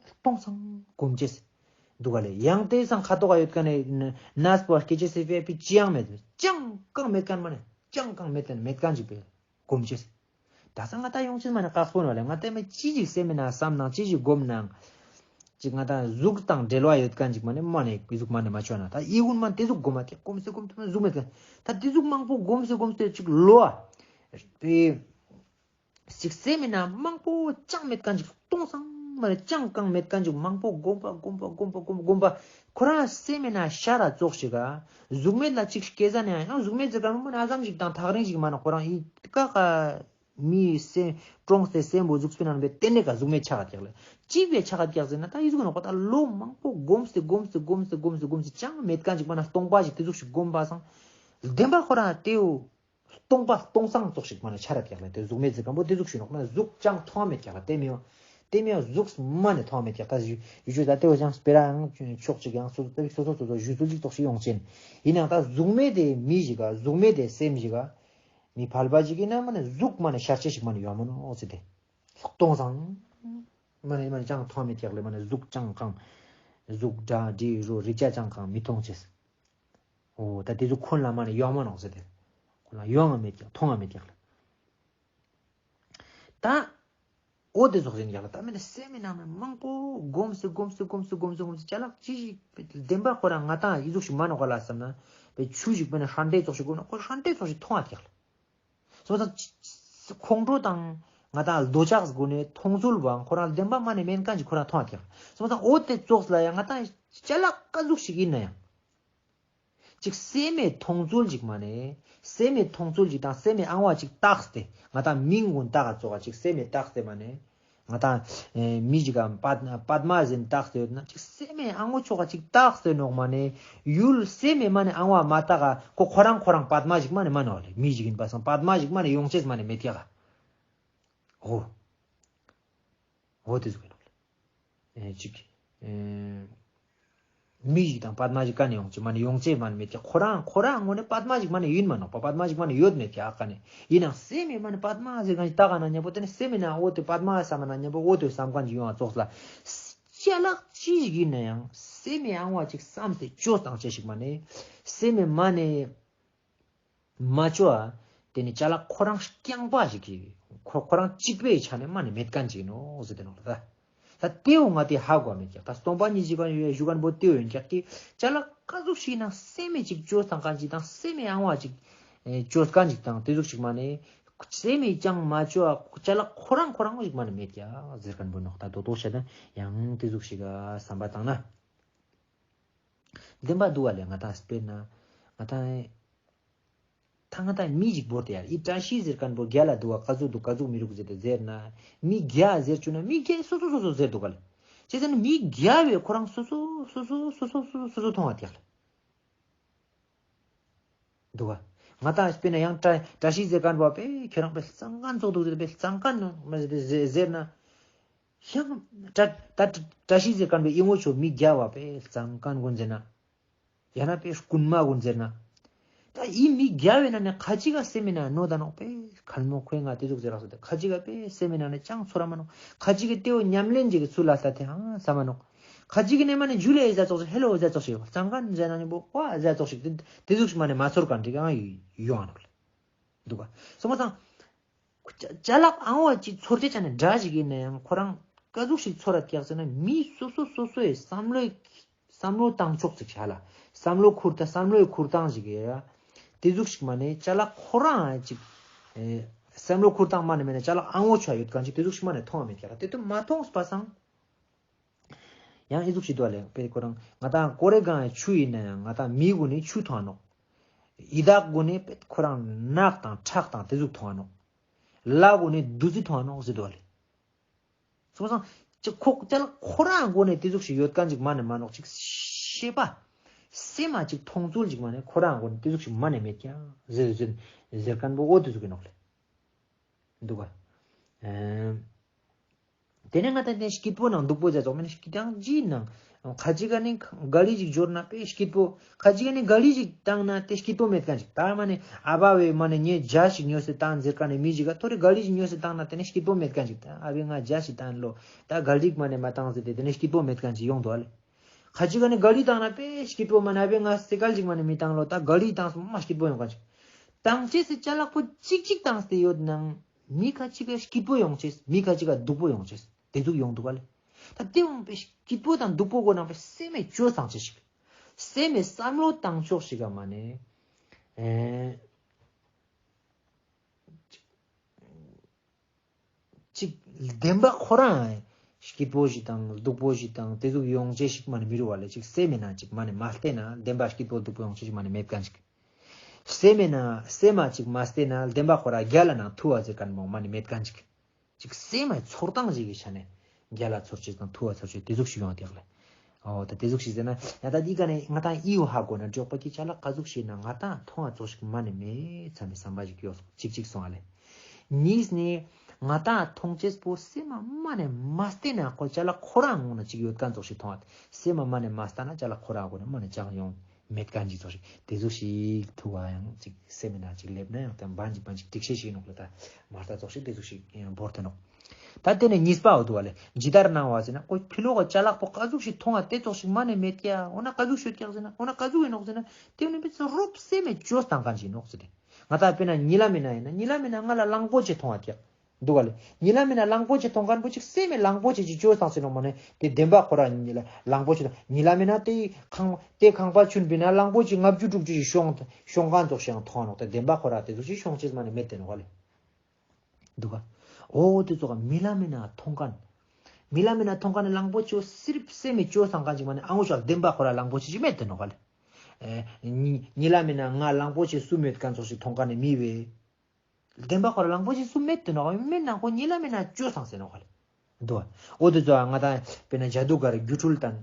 སྟོང་སང་སྒོམ་ཅེས། འདུག་ག་ལེ། ཡང་དེ་སང་ཁ་ཐོག་ག་ཡོད་ཁན་ནི་ནས་པོ་སྐྱེ་ཅེས་སི་པེ་པི་ཅི་ཡང་མེད། ཅང་གང་མེད་ཁན་མ་ནེ་ཅང་གང་མེད་ཁན་མེད་ཁན་ཅིག་པེ་སྒོམ་ཅེས། ད་སང་ང་ད་ཡོང་ཅེས་མ་ནེ་ཁག་པོ་ནོ་ལེ། ང་ད་མེ་ཅི་ཞིག་སེམས་མེད་ན་བསམ་ནང་ཅི་ཞིག་སྒོམ་ནང་། ཅིག་ང་ད་གཟུགས་དང་འབྲེལ་བ་ཡོད་ཁན་ཅིག་མ་ནེ་མ་ནེ་གཟུགས་མ་ནེ་མ་ཆོ་ན་ད་ཨི་ཀུན་མ་དེ་ཟུག་སྒོམ་མ་དེ་སྒོམ་སེ་སྒོམ་དུ་མ་གཟུགས་མེད་ཁན་ད་དེ་ཟུག་མང་པོ་སྒོམ་སེ་སྒོམ་སེ་ཅིག་ལོ་ཨ། པེ། ཅིག་སེམས་མེད་ན་མང་པོ་ཅང་མེད་ཁན་ཅིག་སྟོང་སང་མ་ནེ་ཅང་གང་མེད་ཁན་ཅིག་མང་པོ་སྒོམ་པ་སྒོམ་པ་སྒོམ་པ་སྒོམ་པ་སྒོམ་པ་ཁོ་རང་སེམས་མེད་ན་ཤ་ར་ཙོགས་ཤིག་ག་གཟུགས་མེད་ལ་ཅིག་སྐྱེ་ཟ་ནེ་ཡང་གཟུགས་མེད་ཟེར་ཁན་མ་ནེ་ཨ་ཙམ་ཞིག་དང་ཐག་རིང་ཞིག་མ་ནེ་ཁོ་རང་ཨི་ཀ་ཀ་མི་སེམས་ཀྲོངས་ཏེ་སེམས་པོ་གཟུགས་པོའི་ནང་པེ་དེ་ནེ་ཀ་གཟུགས་མེད་ཆ་ག་ཀྱག་ལེ། ཅི་བེ་ཆ་ག་ཀྱག་ཟེར་ན་ད་ཨི་ཟུག་ནོ་ཁོ་ད་ལོ་མང་པོ་སྒོམ་སེ་སྒོམ་སེ་སྒོམ་སེ་སྒོམ་སེ་སྒོམ་སེ་ཅང་མེད་ཁན་ཅིག་མ་ནེ་སྟོང་པ་ཞིག་དེ་ཟུག་ཞིག་སྒོམ་པ་སང་བདེན་པ་ཁོ་རང་དེའུ། སྟོང་པ་སྟོང་སང་ཙོགས་ཤིག་མ་ནེ་ཆ་ར་ཀྱག་ལེ། དེ་གཟུགས་མེད་ཟེར་ཁན་པོ་དེ་ཟུག་ཞིག་ནོག་མ་ནེ་གཟུགས་ཅང་མཐོང་མེད་ཀྱག་ལེ། དེ་མི་ཡོང་། དེ་མི་ཡོང་གཟུགས་མ་ནེ་མཐོང་མེད་ཀྱག་ད་ཡུ་ཡུ་ཅུ་ད་དེ་བོ་ཅང་སྤེ་ར་ཡང་ཕྱོགས་ཅིག་ཡང་སོ་སོ་སོ་སོ་སོ་སོ་ཞུ་ཚུལ་ཅིག་ཙོགས་ཤིག་ཡོང་ཅན། ཡིན་ནའང་ད་གཟུགས་མེད་དེ་མི་ཞིག་ག་གཟུགས་མེད་དེ་སེམས་ཞིག་ག་མི་ཕལ་པ་ཞིག་ཡིན་ན་མ་ནེ་གཟུགས་མ་ནེ་ཤར་ཆ་ཞིག་མ་ནེ་ཡོང་མ་ནོག་ཟེར་ཏེ། སྟོང་སང་། མ་ནེ་མ་ནེ་ཅང་མཐོང་མེད་ཀྱག་ལེ། མ་ནེ་གཟུགས་ཅང་གང་། གཟུགས་སྒྲ་དྲི་རོ་རེག་བྱ་ཅང་གང་མི་མཐོང་ཅེས། འོ་ད་དེ་ཚོ་ཁོ་ལ་མ་ནེ་ཡོང་མ་ནོག་ཟེར་ཏེ། ཁོ་ལ་ཡོང་ང་མེད་ཀྱག་མཐོང་ང་མེད་ཀྱག་ལེ། ད། འོ་དེ་ཙོགས་ཡིན་ཀྱག་ལེ། ད་མེད་ན་སེམས་མེད་ན་མེད་མང་པོ་སྒོམ་སེ་སྒོམ་སེ་སྒོམ་སེ་སྒོམ་སེ་སྒོམ་སེ་ཅ་ལག་ཅི་ཞིག་བདེན་པ་ཁོ་རང་ང་ད་ཨི་ཟུག་ཞིག་མ་ནོག་ག་ལ་བསམ་ན། པེ་ཆུ་ཞིག་པེ་ན་ཧྲན་ཏེ་ཙོགས་ཤིག་སྒོམ་ན་ཁོ་ཧྲན་ཏེ་ཙོགས་ཤིག་མཐོང་ང་ཀྱག་ལེ། སོང་ཙང་ཁོང་ཁྲོ་དང་ང་ད་འདོད་ཆགས་སྒོ་ནས་མཐོང་ཚུལ་བའང་ཁོ་རང་བདེན་པ་མ་ནེ་མེན་ཁན་ཅིག་ཁོ་རང་མཐོང་ང་ཀྱག་ལེ། སོང་ཙང་འོ་དེ་ཙོགས་ལ་ཡང་ང་ད་ཅ་ལག་ཀ་ཟུག་ཞིག་ཡིན་ན་ཡང་། ཅིག་སེམས་མེད་མཐོང་ཚུལ་ཅིག་མ་ནེ། སེམས་མེད་མཐོང་ཚུལ་ཅིག་དང་སེམས་མེད་ཨང་བ་ཅིག་བཏགས་ཏེ། ང་ད་མིང་གུན་བཏགས་ཙོགས་ཅིག་སེམས་མེད་བཏགས་ཏེ་མ་ནེ། ང་ད་ཨེ་མི་ཅིག་ག་པད་པདྨ་ཟེར་བཏགས་ཏེ་ཡོད་ན་ཅིག་སེམས་མེད་ཨང་བ་ཙོགས་ཅིག་བཏགས་ཏེ་ནོག་མ་ནེ། ཡུལ་སེམས་མེད་མ་ནེ་ཨང་བ་མ་བཏགས་ག་ཁོ་ཁོ་རང་ཁོ་རང་པདྨ་ཞིག་མ་ནེ་མ་ནོག་ལེ། མི་ཞིག་ཡིན་པ་སང་པདྨ་ཞིག་མ་ནེ་ཡོང་ཅེས་མ་ནེ་མེད་ཀྱག་ག་འོ། འོ་དེ་ཟུག་ཡིན་ནོག་ལེ། ཨེ་ཅིག་ཨེ་མི་ཞིག་དང་པདྨ་ཞིག་ག་ནེ་ཡོང་ཅེས་མ་ནེ་ཡོང་ཅེས་མ་ནེ་མེད་ཀྱག་ཁོ་རང་ཁོ་རང་ངོས་ནེ་པདྨ་ཞིག་མ་ནེ་ཡིན་མ་ནོག་པ། པདྨ་ཞིག་མ་ནེ་ཡོད་མེད་ཀྱག་ག་ནེ། ཡིན་ནའང་སེམས་མེད་མ་ནེ་པདྨ་ཟེར་ཁན་ཞིག་བཏགས་ག་ན་ཉམ་པོ་དེ་ནེ་སེམས་མེད་ན་འོ་དེ་པདྨ་བསམ་ན་ཉམ་པོ་འོ་དེ་བསམ་ཁན་ཞིག་ཡོང་བ་ཙོགས་ལ། ཅ་ལག་ཅི་ཞིག་ཡིན་ན་ཡང་སེམས་མེད་ཨང་བ་ཅིག་བསམ་སྟེ་ཅོ་སྟངས་ཅེས་ཞིག་མ་ནེ། སེམས་མེད་མ་ནེ། མ་ཅོ་ཨ། དེ་ནི་ཅ་ལག་ཁོ་རང་རྐྱང་པ་ཞིག་གི། ཁོ་ཁོ་རང་གཅིག་པའི་ཆ་ནས་མ་ནི་མེད་མཁན་ཅིག་ནོག་ཟེར་ཏེ་ནོག་ལ་ད། ད་དེའོ་ང་དེ་ཧ་གོ་མེད་ཀྱག་ད་སྟོང་པ་ཉིད་ཀྱི་ཁ་ཞུ་མཁན་པོ་དེའོ་ཡིན་ཀྱག་གི། ཅ་ལག་ག་ཟུག་ཞིག་ན་སེམས་མེད་ཅིག་ཅོ་སྟངས་ཅིག་དང་སེམས་མེད་ཨང་བ་ཅིག་ཨེ་ཅོ་མཁན་ཅིག་དང་དེ་ཟུག་ཞིག་མ་ནི། སེམས་མེད་ཅང་མ་ཅོ་ཨ། ཅ་ལག་ཁོ་རང་ཁོ་རང་ཞིག་མ་ནི་མེད་ཀྱག་ཟེར་མཁན་པོ་ནོག་ད་དོ་དོ་བཤད་ན་ཡང་དེ་ཟུག་ཞིག་ག་བསམ་པ་བཏང་ན། བདེན་པ་འདུག་ག་ལེ། ང་ཏང་དཔེར་ན་ང་ཏང་ད་ང་ཏང་མི་ཞིག་བོར་ཏེ་ཡ་ཨི་བཀྲ་ཤིས་ཟེར་མཁན་པོ་རྒྱལ་ལ་འདུག་ག་ག་ཟུག་འདུག་ག་ཟུག་མི་རུག་ཟེར་ཏེ་ཟེར་ན། མི་རྒྱལ་ཟེར་བཅུག་ན་མི་རྒྱལ་སོ་སོ་སོ་སོ་ཟེར་འདུག་ག་ལེ། ཅི་ཟེར་ན་མི་རྒྱལ་བས་ཁོ་རང་སོ་སོ་སོ་སོ་མཐོང་བ་ཏེ་ལེ། འདུག་ག་ང་ཏང་དཔེར་ན་ཡང་བཀྲ་བཀྲ་ཤིས་ཟེར་མཁན་པོ་པེ་ཁྱོད་རང་པེ་ལྕང་མཁན་ཚོགས་འདུག་ཟེར་ཏེ་པེ་ལྕང་མཁན་ནོ་ཟེར་ན། ཡང་བཀྲ་ད་བཀྲ་ཤིས་ཟེར་མཁན་པོ་ཨི་ངོ་ཆོ་མི་རྒྱལ་བ་པེ་ལྕང་མཁན་ཀུན་ཟེར་ན། ཡང་ན་པེ་རྐུན་མ་ཀུན་ཟེར་ན། ད་ཨི་མི་རྒྱལ་བའི་ནང་ནས་ཁ་ཅིག་ག་སེམས་མེད་ན་ནོ་ད་ནོག་པེ་ཁལ་མོ་ཁོས་ང་དེ་ཟུག་ཟེར་རག་སོ་ཏེ་ཁ་ཅིག་ག་པེ་སེམས་མེད་ན་ནི་ཅང་ཚོར་ར་མ་ནོག་ཁ་ཅིག་གི་དེའོ་ཉམས་ལེན་ཅིག་གི་ཚུལ་ལ་ལྟ་ཏེ་ཧང་ས་མ་ནོག་ཁ་ཅིག་གི་ནི་མ་ནི་ཇུ་ལེ་ཟ་ཙོགས་ཤིག་ཧེ་ལོ་ཟ་ཙོགས་ཤིག་ཙང་ཀན་ཟ་ན་ནི་པོ་ཀ་ཟ་ཙོགས་ཤིག་དེ་ཟུག་ཞིག་མ་ནི་མ་ཚོར་ག་འགྲིག་ཨང་ཡོང་ནོག་ལེ། འདུག་ག་སོ་མ་ཙང་། ཅ་ཅ་ལག་ཨང་བ་ཅིག་ཚོར་ཏེ་ཆ་ནི་འདྲ་ཞིག་ཡིན་ན་ཡང་ཁོ་རང་ཀ་ཟུག་ཞིག་ཚོར་ར་ཀྱག་ཟེར་ན་མི་སོ་སོ་སོ་སོའི་བསམ་བློའི་བསམ་བློ་བཏང་ཕྱོགས་ཅིག་བྱ་ལ། བསམ་བློ་ཁུར་ད་བསམ་བློའི་ཁུར་སྟངས་ཤིག་ཡ། དེ་ཟུག་ཞིག་མ་ནི་ཅ་ལག་ཁོ་རང་ཅིག་ཨེ་བསམ་བློ་ཁུར་སྟངས་མ་ནི་མེད་ན་ཅ་ལག་ཨང་བོ་ཆོ་ཡོད་མཁན་ཅིག་དེ་ཟུག་ཞིག་མ་ནི་མཐོང་བ་མེད་ཀྱག་ལ། དེ་དུ་མ་མཐོང་པ་སང་། ཡང་ཨི་ཟུག་ཞིག་འདུག་ལེ། པེ་ཁོ་རང་ང་ཏང་ཀོ་རེ་གང་ཡ་ཆུ་ཡིན་ན་ཡང་ང་ཏང་མི་གུན་ནི་ཆུ་མཐོང་ནོག་ཡི་དྭགས་གུན་ནི་པེ་ཁོ་རང་རྣག་དང་ཁྲག་དང་དེ་ཟུག་མཐོང་ནོག་ལ་གུན་ནི་བདུད་རྩི་མཐོང་ནོག་ཟེར་འདུག་ལེ། སོང་ཙང་ཅིག་ཁོ་ཅ་ལག་ཁོ་རང་སྒོ་ནས་དེ་ཟུག་ཞིག་ཡོད་མཁན་ཅིག་མ་ནེ་མ་ནོག། ཅིག་ཤེས་པ་སེམས་མ་ཅིག་མཐོང་ཚུལ་ཅིག་མ་ནེ་ཁོ་རང་སྒོ་ནས་དེ་ཟུག་ཞིག་མ་ནེ་མེད་ཀྱག་ཟེར་ཟེར་ཟེར་མཁན་པོ་འོ་དེ་ཟུག་གི་ནོག་ལེ། འདུག་ག། ཨེ། དེ་ནས་ང་ད་དེ་སྐྱིད་པོ་ནང་སྡུག་པོ་ཟེར་ཙོགས་མེད་ན་སྐྱིད་ཀྱང་ཅི་ནང་ཁ་ཅིག་ག་ནི་ག་ལི་ཞིག་འབྱོར་ན་དཔེ་སྐྱིད་པོ། ཁ་ཅིག་ག་ནི་ག་ལི་ཞིག་བཏང་ན་དེ་སྐྱིད་པོ་མེད་མཁན་ཅིག། ད་མ་ནེ་ཨ་བ་བས་མ་ནེ་ངས་ཇ་ཞིག་ཉོས་སེ་བཏང་ཟེར་མཁན་ནི་མི་ཞིག་ག་ཐོ་རེ་ག་ལི་ཞིག་ཉོས་སེ་བཏང་ན་དེ་ནི་སྐྱིད་པོ་མེད་མཁན་ཅིག། ད་ཨ་བས་ང་ཇ་ཞིག་བཏང་ལོ། ད་ག་ལི་ཞིག་མ་ནེ་མ་བཏང་ཟེར་ཏེ་དེ་ནི་སྐྱིད་པོ་མེད་མཁན་ཅིག་ཡོང་འདུག་ཨ་ལེ། ཁ་ཅིག་ག་ནི་ག་ལི་བཏང་ན་དཔེ་སྐྱིད་པོ་མ་ནེ་ཨ་བས་ང་སེ་ཀལ་ཞིག་མ་ནེ་མི་བཏང་ལོ། ད་ག་ལི་བཏང་སོང་མ་སྐྱིད་པོ་ཡོང་མཁན་ཅིག། བཏང་ཅེས་སི་ཅ་ལག་པོ་ཅིག་ཅིག་བཏང་སྟེ་ཡོད་ནང་མི་ཁ་ཅིག་ག་སྐྱིད་པོ་ཡོང་ཅེས་མི་ཁ་ཅིག་ག་སྡུག་པོ་ཡོང་ཅེས་དེ་ཟུག་ཡོང་འདུག་ག་ལེ། ད་དེ་འོང་པའི་སྐྱིད་པོ་དང་སྡུག་པོ་གོ་ནང་པའི་སེམས་མེད་བཅོས་བཏང་ཅེས་ཤིག། སེམས་མེད་བསམ་བློ་བཏང་ཕྱོགས་ཤིག་ག་མ་ནེ། ཨེ། ཅིག་བདེན་པ་ཁོ་རང་སྐྱིད་པོ་ཞིག་དང་སྡུག་པོ་ཞིག་དང་དེ་ཟུག་ཡོང་ཅེས་ཤིག་མ་ནེ་མི་རུ་བ་ལེ། ཅིག་སེམས་མེད་ན་ཅིག་མ་ནེ་མ་བལྟས་ན་བདེན་པ་སྐྱིད་པོ་སྡུག་པོ་ཡོང་ཅེས་ཤིག་མ་ནེ་མེད་མཁན་ཅིག། སེམས་མེད་ན་སེམས་མ་ཅིག་མ་བལྟས་ན་བདེན་པ་ཁོ་རང་རྒྱལ་ལ་ནང་ཐུ་བ་ཟེར་མཁན་མོ་མ་ནེ་མེད་མཁན་ཅིག། ཅིག་སེམས་མ་ཚོར་སྟངས་ཤིག་གི་ཆ་ནས་རྒྱལ་ལ་ཚོར་ཅེས་དང་ཐུ་བ་ཚོར་ཅེས་དེ་ཟུག་ཞིག་ཡོང་དེ་ལེ། འོ་ད་དེ་ཟུག་ཞིག་ཟེར་ན་ཡང་ད་དེ་ག་ནས་ང་ད་ཨི་བོ་ཧ་གོ་ན་འཇོག་པ་གི་ཅ་ལག་ག་ཟུག་ཞིག་ན་ང་ད་མཐོང་བ་ཙོགས་ཤིག་མ་ནེ་མེད་བསམ་པའི་བསམ་པ་ཞིག་ཡོད་ཅིག་ཅིག་སོང་ཨ་ལེ། གཉིས་ནས་ང་ད་མཐོང་ཅེས་པོ་སེམས་མ་མ་ནེ་མ་བལྟས་ན་ཁོ་ཅ་ལག་ཁོ་རང་ངོ་ན་ཅིག་ཡོད་མཁན་ཙོགས་ཤིག་མཐོང་བ། སེམས་མ་མ་ནེ་མ་བལྟས་ན་ཅ་ལག་ཁོ་རང་ངོ་ན་མ་ནེ་ཅང་ཡོང་མེད་མཁན་ཅིག་ཙོགས་ཤིག་དེ་ཟུག་ཞིག་ཐུ་བ་ཡང་ཅིག་སེམས་མེད་ན་ཅིག་ལེབ་ན་ཡང་ད་བན་ཅིག་བན་ཅིག་སྒྲིག་ཤེས་ཤིག་ནོག་ལེ། ད་མ་ལྟ་ཙོགས་ཤིག་དེ་ཟུག་ཞིག་བོར་ཏེ་ནོག། ད་དེ་ནས་གཉིས་པ་འོ་དུ་བ་ལེ་ཇི་ལྟར་སྣང་བ་ཟེར་ན་ཁོ་ཕི་ལོག་གི་ཅ་ལག་པོ་ག་ཟུག་ཞིག་མཐོང་བ་དེ་ཙོགས་ཤིག་མ་ནེ་མེད་ཀྱག། འོ་ན་ག་ཟུག་ཤོད་ཀྱག་ཟེར་ན་འོ་ན་ག་ཟུག་ཡིན་ནོག་ཟེར་ན་དེ་ནི་བི་ཚོ་རོབ་སེམས་མེད་བཅོས་བཏང་མཁན་ཞིག་ནོག་ཟེར་ཏེ། ང་ད་དཔེར་ན་ཉི་ལམ་མེ་ན་ཡིན་ན་ཉི་ལམ་མེ་ན་ང་ལ་གླང་པོ་ཆེ་མཐོང་བ་ཀྱག། འདུག་ག་ལེ། ཉི་ལམ་མེ་ན་གླང་པོ་ཆེ་མཐོང་མཁན་པོ་ཅིག་སེམས་མེད་གླང་པོ་ཆེ་ཅིག་བཅོས་བཏང་ཟེར་ནོག་མ་ནེ་དེ་བདེན་པ་ཁོ་རང་ཉི་ལ་གླང་པོ་ཆེ་དང་ཉི་ལམ་མེ་ན་དེ་ཁང་དེ་ཁང་པ་ཆུན་པོའི་ན་གླང་པོ་ཆེ་ལྔ་བཅུ་དྲུག་ཅུ་ཞིག་ཤོང་ཤོང་མཁན་ཙོགས་ཤིག་ཡང་མཐོང་ནོག། དེ་བདེན་པ་ཁོ་རང་དེ་ཙོགས་ཤིག་ཤོང་ཅེས་མ་ནེ་མེད་དེ་ནོག་ག་ལེ། འདུག་ག། འོ་དེ་ཙོགས་མི་ལམ་མེ་ན་མཐོང་མཁན། མི་ལམ་མེ་ན་མཐོང་མཁན་ནི་གླང་པོ་ཆེ་སིར་སེམས་མེད་བཅོས་བཏང་མཁན་ཅིག་མ་ནེ་ཨང་ཞག་བདེན་པ་ཁོ་རང་གླང་པོ་ཆེ་ཅིག་མེད་དེ་ནོག་ག་ལེ། ཨེ་ཉི་ཉི་ལམ་མེ་ན་ང་གླང་པོ་ཆེ་སུ་མེད་མཁན་ཙོགས་ཤིག་མཐོང་མཁན་ནི་མི་བས། བདེན་པ་ཁོ་རང་གླང་པོ་ཆེ་སུ་མེད་དེ་ནོག་ག་མེད་ན་ཁོ་ཉི་ལམ་མེ་ན་བཅོས་བཏང་ཟེར་ནོག་ག་ལེ། འདུག་ག། འོ་དེ་ཙོགས་ང་ད་དཔེར་ན་ཇ་དུ་གར་སྒྱུ་འཕྲུལ་བཏང་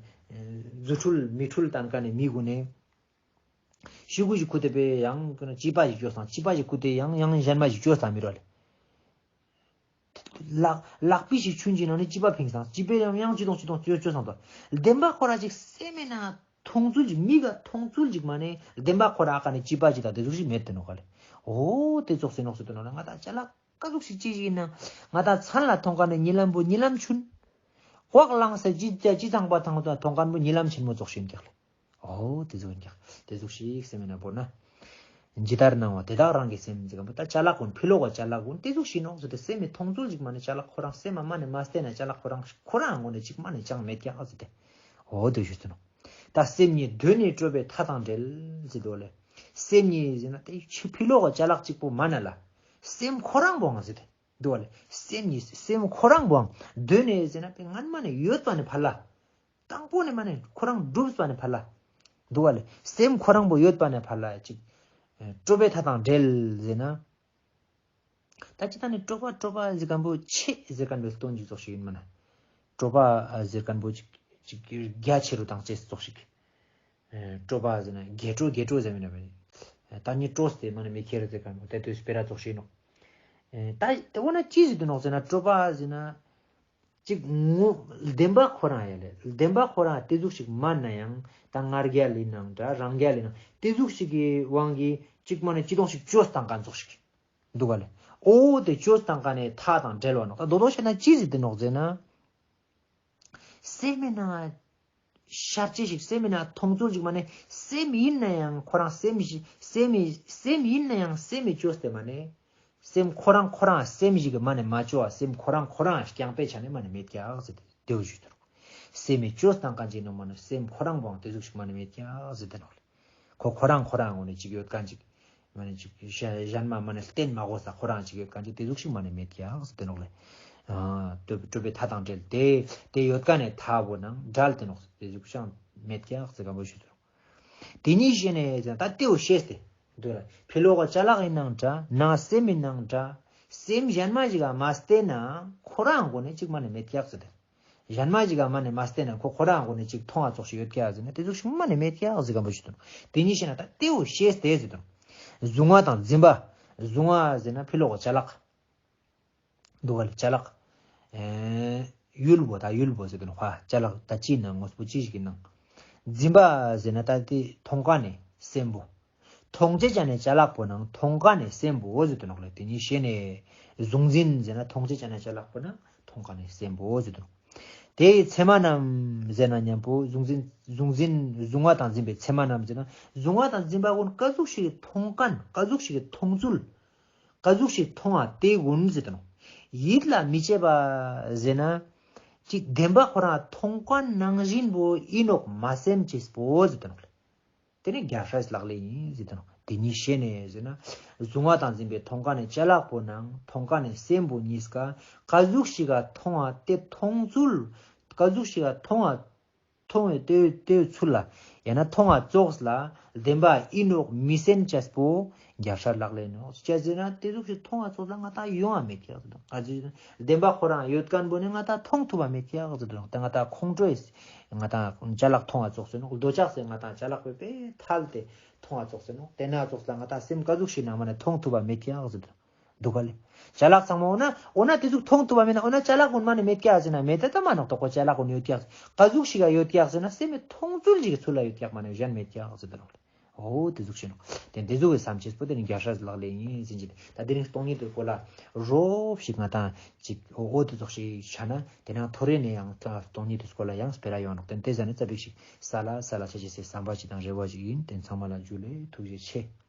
རྫུ་འཕྲུལ་མི་འཕྲུལ་བཏང་མཁན་ནི་མི་གུན་ནི། ཤི་གུ་ཞིག་ཁུ་ཏེ་པེ་ཡང་ཀུ་ན་ཅི་པ་ཞིག་བཅོས་སང་ཅི་པ་ཞིག་ཁུ་ཏེ་ཡང་ཡང་གཞན་མ་ཞིག་བཅོས་སང་མི་རོ་ལེ། ལག་ལག་པི་ཞིག་ཆུན་ཅིག་ནང་ནེ་ཅི་པ་ཕིངས་སང་ཅི་པེ་ཡང་ཡང་ཅི་དོང་ཅི་དོང་བཅོས་བཅོས་སང་དོ། བདེན་པ་ཁོ་རང་ཅིག་སེམས་མེད་ན་མཐོང་ཚུལ་ཅིག་མི་ག་མཐོང་ཚུལ་ཅིག་མ་ནེ་བདེན་པ་ཁོ་རང་ཨ་ཀ་ནེ་ཅི་པ་ཅིག་དང་དེ་ཟུག་ཞིག་མེད་དེ་ནོག་ག་ལེ། འོ་དེ་ཙོགས་སེ་ནོག་སེ་དོ་ནོག་ལེ། ང་ད་ཅ་ལག་ཀ་ཟུག་ཞིག་ཅི་ཞིག་ཡིན་ན་ང་ད་མཚན་ལ་མཐོང་མཁན་ནི་ཉི་ལམ་བོ་ཉི་ལམ་ཆུན། ཝག་ལངས་སེ་ཅི་ཅི་ཚང་པ་མཐོང་མཁན་བོ་ཉི་ལམ་ཆེན་མོ་ཙོགས་ཤིག་ཡིན་ཀྱག་ལེ། འོ་དེ་ཟུག་ཡིན་ཀྱག། དེ་ཟུག་ཞིག་སེམས་མེད་ན་བོར་ན། ཇི་ལྟར་སྣང་བ་དེ་དག་རང་གི་སེམས་ཟེར་མཁན་བོ་ད་ཅ་ལག་གུན་ཕི་ལོག་ག་ཅ་ལག་གུན་དེ་ཟུག་ཞིག་ནོག་ཟེར་ཏེ་སེམས་མེད་མཐོང་ཚུལ་ཅིག་མ་ནེ་ཅ་ལག་ཁོ་རང་སེམས་མ་མ་ནེ་མ་བལྟས་ན་ཅ་ལག་ཁོ་རང་ཁོ་རང་ངོ་ནེ་ཅིག་མ་ནེ་ཅང་མེད་ཀྱག་ཟེར་ཏེ། འོ་དེ་ཞུས་ཏེ་ནོག། ད་སེམས་ཉིད་གདོད་ནས་སྤྲོས་པའི་མཐའ་དང་བྲལ་ཟེར་དོ་ལེ། སེམས་ཉིད་ཟེར་ན་དེ་ཕི་ལོག་ག་ཅ་ལག་གཅིག་པོ་མ་ན་ལ། སེམས་ཁོ་རང་བོའང་ཟེར་ཏེ་འདུག་བ་ལེ། སེམས་ཉིད་སེམས་ཁོ་རང་བོའང་གདོད་ནས་ཟེར་ན་དཔེ་སྔན་མ་ནེ་ཡོད་པ་ནེ་ཕར་ལ། དང་པོ་ནེ་མ་ནེ་ཁོ་རང་གྲུབ་པ་ནེ་ཕར་ལ། འདུག་བ་ལེ། སེམས་ཁོ་རང་བོ་ཡོད་པ་ནེ་ཕར་ལ་ཅིག། སྤྲོས་པའི་མཐའ་དང་བྲལ་ཟེར་ན། ད་ཅི་ད་ནི་སྤྲོས་པ་སྤྲོས་པ་ཟེར་མཁན་བོ་ཆེ་ཟེར་མཁན་བོའི་སྟོན་ཅིག་ཙོགས་ཤིག་ཡིན་མ་ན། སྤྲོས་པ་ཟེར་མཁན་བོ་ཅིག་ཅིག་རྒྱ་ཆེ་རུ་བཏང་ཅེས་ཙོགས་ཤིག། སྤྲོས་པ་ཟེར་ན་དགྱེས་སྤྲོ་དགྱེས་སྤྲོ་ཟེར་མིན་ན་མེད། ད་ནི་སྤྲོས་ཏེ་མ་ནེ་མི་ཁྱེར་ཟེར་མཁན་བོ་དེ་དུས་སྤེ་ར་ཙོགས་ཤིག་ཡིན་ནོག། ད་དེ་འོ་ན་ཅི་ཟེར་དུ་ནོག་ཟེར་ན་སྤྲོས་པ་ཟེར་ན། ཅིག་ངོ་བདེན་པ་ཁོ་རང་ཡ་ལེ། བདེན་པ་ཁོ་རང་དེ་ཟུག་ཞིག་མ་ན་ཡང་ད་ང་རྒྱལ་ལི་ནང་འདྲ་རང་རྒྱལ་ལི་ནང་དེ་ཟུག་ཞིག་གི་དབང་གིས་ཅིག་མ་ནེ་ཅི་དོང་ཞིག་བཅོས་བཏང་མཁན་ཙོགས་ཤིག་འདུག་ག་ལེ། འོ་དེ་བཅོས་བཏང་མཁན་ནི་མཐའ་དང་བྲལ་བ་ནོག། ད་དོ་དོ་བཤད་ན་ཅི་ཟེར་དེ་ནོག་ཟེར་ན། སེམས་མེད་ན་ཤར་ཅེས་ཤིག་སེམས་མེད་ན་མཐོང་ཚུལ་ཅིག་མ་ནེ་སེམས་ཡིན་ན་ཡང་ཁོ་རང་སེམས་ཤིག་སེམས་ཡིན་སེམས་ཡིན་ན་ཡང་སེམས་མེད་བཅོས་ཏེ་མ་ནེ། སེམས་ཁོ་རང་ཁོ་རང་སེམས་ཤིག་གི་མ་ནེ་མ་བཅོ་བ་སེམས་ཁོ་རང་ཁོ་རང་རྐྱང་པའི་ཆ་ནེ་མ་ནེ་མེད་ཀྱག་ཟེར་ཏེ་དེའུ་ཞུས་ཏེ་ནོག། སེམས་མེད་བཅོས་བཏང་མཁན་ཅིག་ནོག་མ་ནེ་སེམས་ཁོ་རང་བོའང་དེ་ཟུག་ཞིག་མ་ནེ་མེད་ཀྱག་ཟེར་ཏེ་ནོག་ལེ། ཁོ་ཁོ་རང་ཁོ་རང་ངོ་ནེ་ཅིག་ཡོད་མཁན་ཅིག་མ་ནེ་ཅིག་གཞན་མ་མ་ནེ་བསྟེན་མ་དགོས་ས་ཁོ་རང་ཅིག་ཡོད་མཁན་ཅིག་དེ་ཟུག་ཞིག་མ་ནེ་མེད་ཀྱག་ཟེར་ཏེ་ནོག་ལེ། ཨ་སྤྲོས་པའི་མཐའ་དང་བྲལ་ཏེ་དེ་ཡོད་མཁན་ནི་མཐའ་བོ་ནང་བྲལ་ཏེ་ནོག་དེ་ཟུག་ཞིག་མེད་ཀྱག་ཟེར་མཁན་བོ་ཞུས་ཏེ་ནོག། དེ་ཉིད་ཤེས་ནས་ད་དེའུ་ཤེས་ཏེ། འདུག་ལ། ཕི་ལོག་ག་ཅ་ལག་ཡིན་ནང་འདྲ། ནང་སེམས་ཡིན་ནང་འདྲ། སེམས་གཞན་མ་ཞིག་ག་མ་བརྟེན་ན་ཁོ་རང་ངོས་ནས་ཅིག་མ་ནེ་མེད་ཀྱག་ཟེར་ཏེ། གཞན་མ་ཞིག་ག་མ་ནེ་མ་བརྟེན་ན་ཁོ་ཁོ་རང་ངོས་ནས་ཅིག་མཐོང་བ་ཙོགས་ཤིག་ཡོད་ཀྱག་ཟེར་ན་དེ་ཙོགས་ཤིག་མ་ནེ་མེད་ཀྱག་ཟེར་ག་བོ་ཞིག་དུག་ནོག། དེ་ཉིད་ཤེས་ན་ད་དེ་བོ་ཤེས་ཏེ་ཟེར་དུག་ནོག། གཟུང་བ་དང་འཛིན་པ། གཟུང་བ་ཟེར་ན་ཕི་ལོགས་ཅ་ལག་དུག་ག་ལེ། ཅ་ལག། ཨེ། ཡུལ་བོ་ད་ཡུལ་བོ་ཟེར་དུག་ནོག་ཧ། ཅ་ལག་ད་ཅིའི་ནང་དངོས་པོ་ཅི་ཞིག་གི་ནང་། འཛིན་པ་ཟེར་ན་ད་དེ་མཐོང་ཁན་ནི་སེམས་པོ། མཐོང་ཅེས་ཅན་ནི་ཅ་ལག་པོ་ནང་མཐོང་ཁན་ནི་སེམས་པོ་ཟེར་དུག་ནོག་ལེ། དེ་ཉིད་ཤེས་ནས་གཟུང་འཛིན་ཟེར་ན་མཐོང་ཅེས་ཅན་ནི་ཅ་ལག་པོ་ནང་མཐོང་ཁན་ནི་སེམས་པོ་ཟེར་དུག་ནོག། དེའི་མཚན་མ་རྣམས་ཟེར་ན་མཉམ་པོ་གཟུང་འཛིན་གཟུང་འཛིན་གཟུང་བ་དང་འཛིན་པའི་མཚན་མ་རྣམས་ཟེར་ན་གཟུང་བ་དང་འཛིན་པ་གུན་ཀ་ཟུག་ཞིག་གི་མཐོང་ཁན་ཀ་ཟུག་ཞིག་གི་མཐོང་ཚུལ། ཀ་ཟུག་ཞིག་མཐོང་བ་དེ་གུན་ཟེར་དུག་ནོག། ཡིད་ལ་མི་བྱེད་པ་ཟེར་ན། ཅིག་བདེན་པ་ཁོ་རང་མཐོང་ཁན་ནང་བཞིན་པོ་ཨིན་ནོག་མ་སེམས་ཅེས་པོ་ཟེར་དུག་ནོག་ལེ། དེ་ནི་རྒྱལ་སྲས་ལག་ལེན་ཨིན་ཟེར་དུག་ནོག། དེ་ཉིད་ཤེས་ནས་ཟེར་ན། གཟུང་བ་དང་འཛིན་པའི་མཐོང་ཁན་ནི་ཅ་ལག་པོ་ནང་མཐོང་ཁན་ནི་སེམས་པོ་ཉིས་ཀ་ཀ་ཟུག་ཞིག་ག་མཐོང་བ་དེ་མཐོང་ཚུལ། ཀ་ཟུག་ཞིག་ག་མཐོང་བ། མཐོང་བའི་དེའི་དེའི་ཚུལ་ལ། ཡང་ན་མཐོང་བ་ཙོགས་ལ་བདེན་པ་ཨིན་ནོག་མི་སེམས་ཅེས་པོ་རྒྱལ་སྲས་ལག་ལེན་ནོག། ཅི་ཟེར་ན་དེ་ཟུག་ཞིག་མཐོང་བ་ཙོགས་ལ་ང་ཏང་ཡོང་བ་མེད་ཀྱག་ཟེར་དུག། ང་ཚོས་བདེན་པ་ཁོ་རང་ཡོད་ཁན་པོ་ནི་ང་ཏང་མཐོང་ཐུབ་པ་མེད་ཀྱག་ཟེར་དུག། ད་ང་ཏང་ཁོང་ཁྲོས་ང་ཏང་ཅ་ལག་མཐོང་བ་ཙོགས་ཟེར་ནོག། འདོད་ཆགས་སེ་ང་ཏང་ཅ་ལག་པོའི་པེ་ཐལ་ཏེ་མཐོང་བ་ཙོགས་ཟེར་ནོག། དེ་ན་ཙོགས་ལ་ང་ཏང་སེམས་ཀ་ཟུག་ཞིག་ནང་མ་ནེ་མཐོང་ཐུབ་པ་མེད་ཀྱག་ཟེར་དུག། དུག་ག་ལེ། ཅ་ལག་ཚང་མ་འོ་ན་འོ་ན་དེ་ཟུག་མཐོང་ཐུབ་པ་མེད་ན་འོ་ན་ཅ་ལག་གུན་མ་ནེ་མེད་ཀྱག་ཟེར་ན་མེད་ད་ད་མ་ནོག། དོ་ཀོ་ཅ་ལག་གུན་ཡོད་ཀྱག། ཀ་ཟུག་ཞིག་ག་ཡོད་ཀྱག་ཟེར་ན་སེམས་མི་མཐོང་ཚུལ་ཞིག་གི་ཚུལ་ལ་ཡོད་ཀྱག་མ་ནེ་གཞན་མེད་ཀྱག་ཟེར་དུག་ལེ། འོ་དེ་ཟུག་ཤེས་ནོག། དེ་དེ་ཟུག་གི་བསམ་ཅེས་པོ་དེ་ནི་རྒྱལ་སྲས་ལག་ལེན་ཨིན་ཟེར་གྱི། ད་དེ་རིང་སྟོང་ཉིད་དེ་སྐོར་ལ་རོབ་ཞིག་ང་ཏང་ཅིག་འོ་འོ་དེ་ཟུག་ཞིག་ཆ་ན་དེ་ནང་ཐོ་རེ་ནས་ཡང་སྟོང་ཉིད་དེ་སྐོར་ལ་ཡང་སྤེ་ར་ཡོང་ནོག། དེ་དེ་ཟ་ནེ་ཙ་པིག་ཞིག་ས་ལ་ས་ལ་ཆ་ཅེས་སེ་བསམ་པ་ཅིག་དང་རེ་བ་ཅིག་ཨིན། དེ་ཚང་མ་ལ་ཇུ་ལེ། ཐུགས་རྗེ་ཆེ།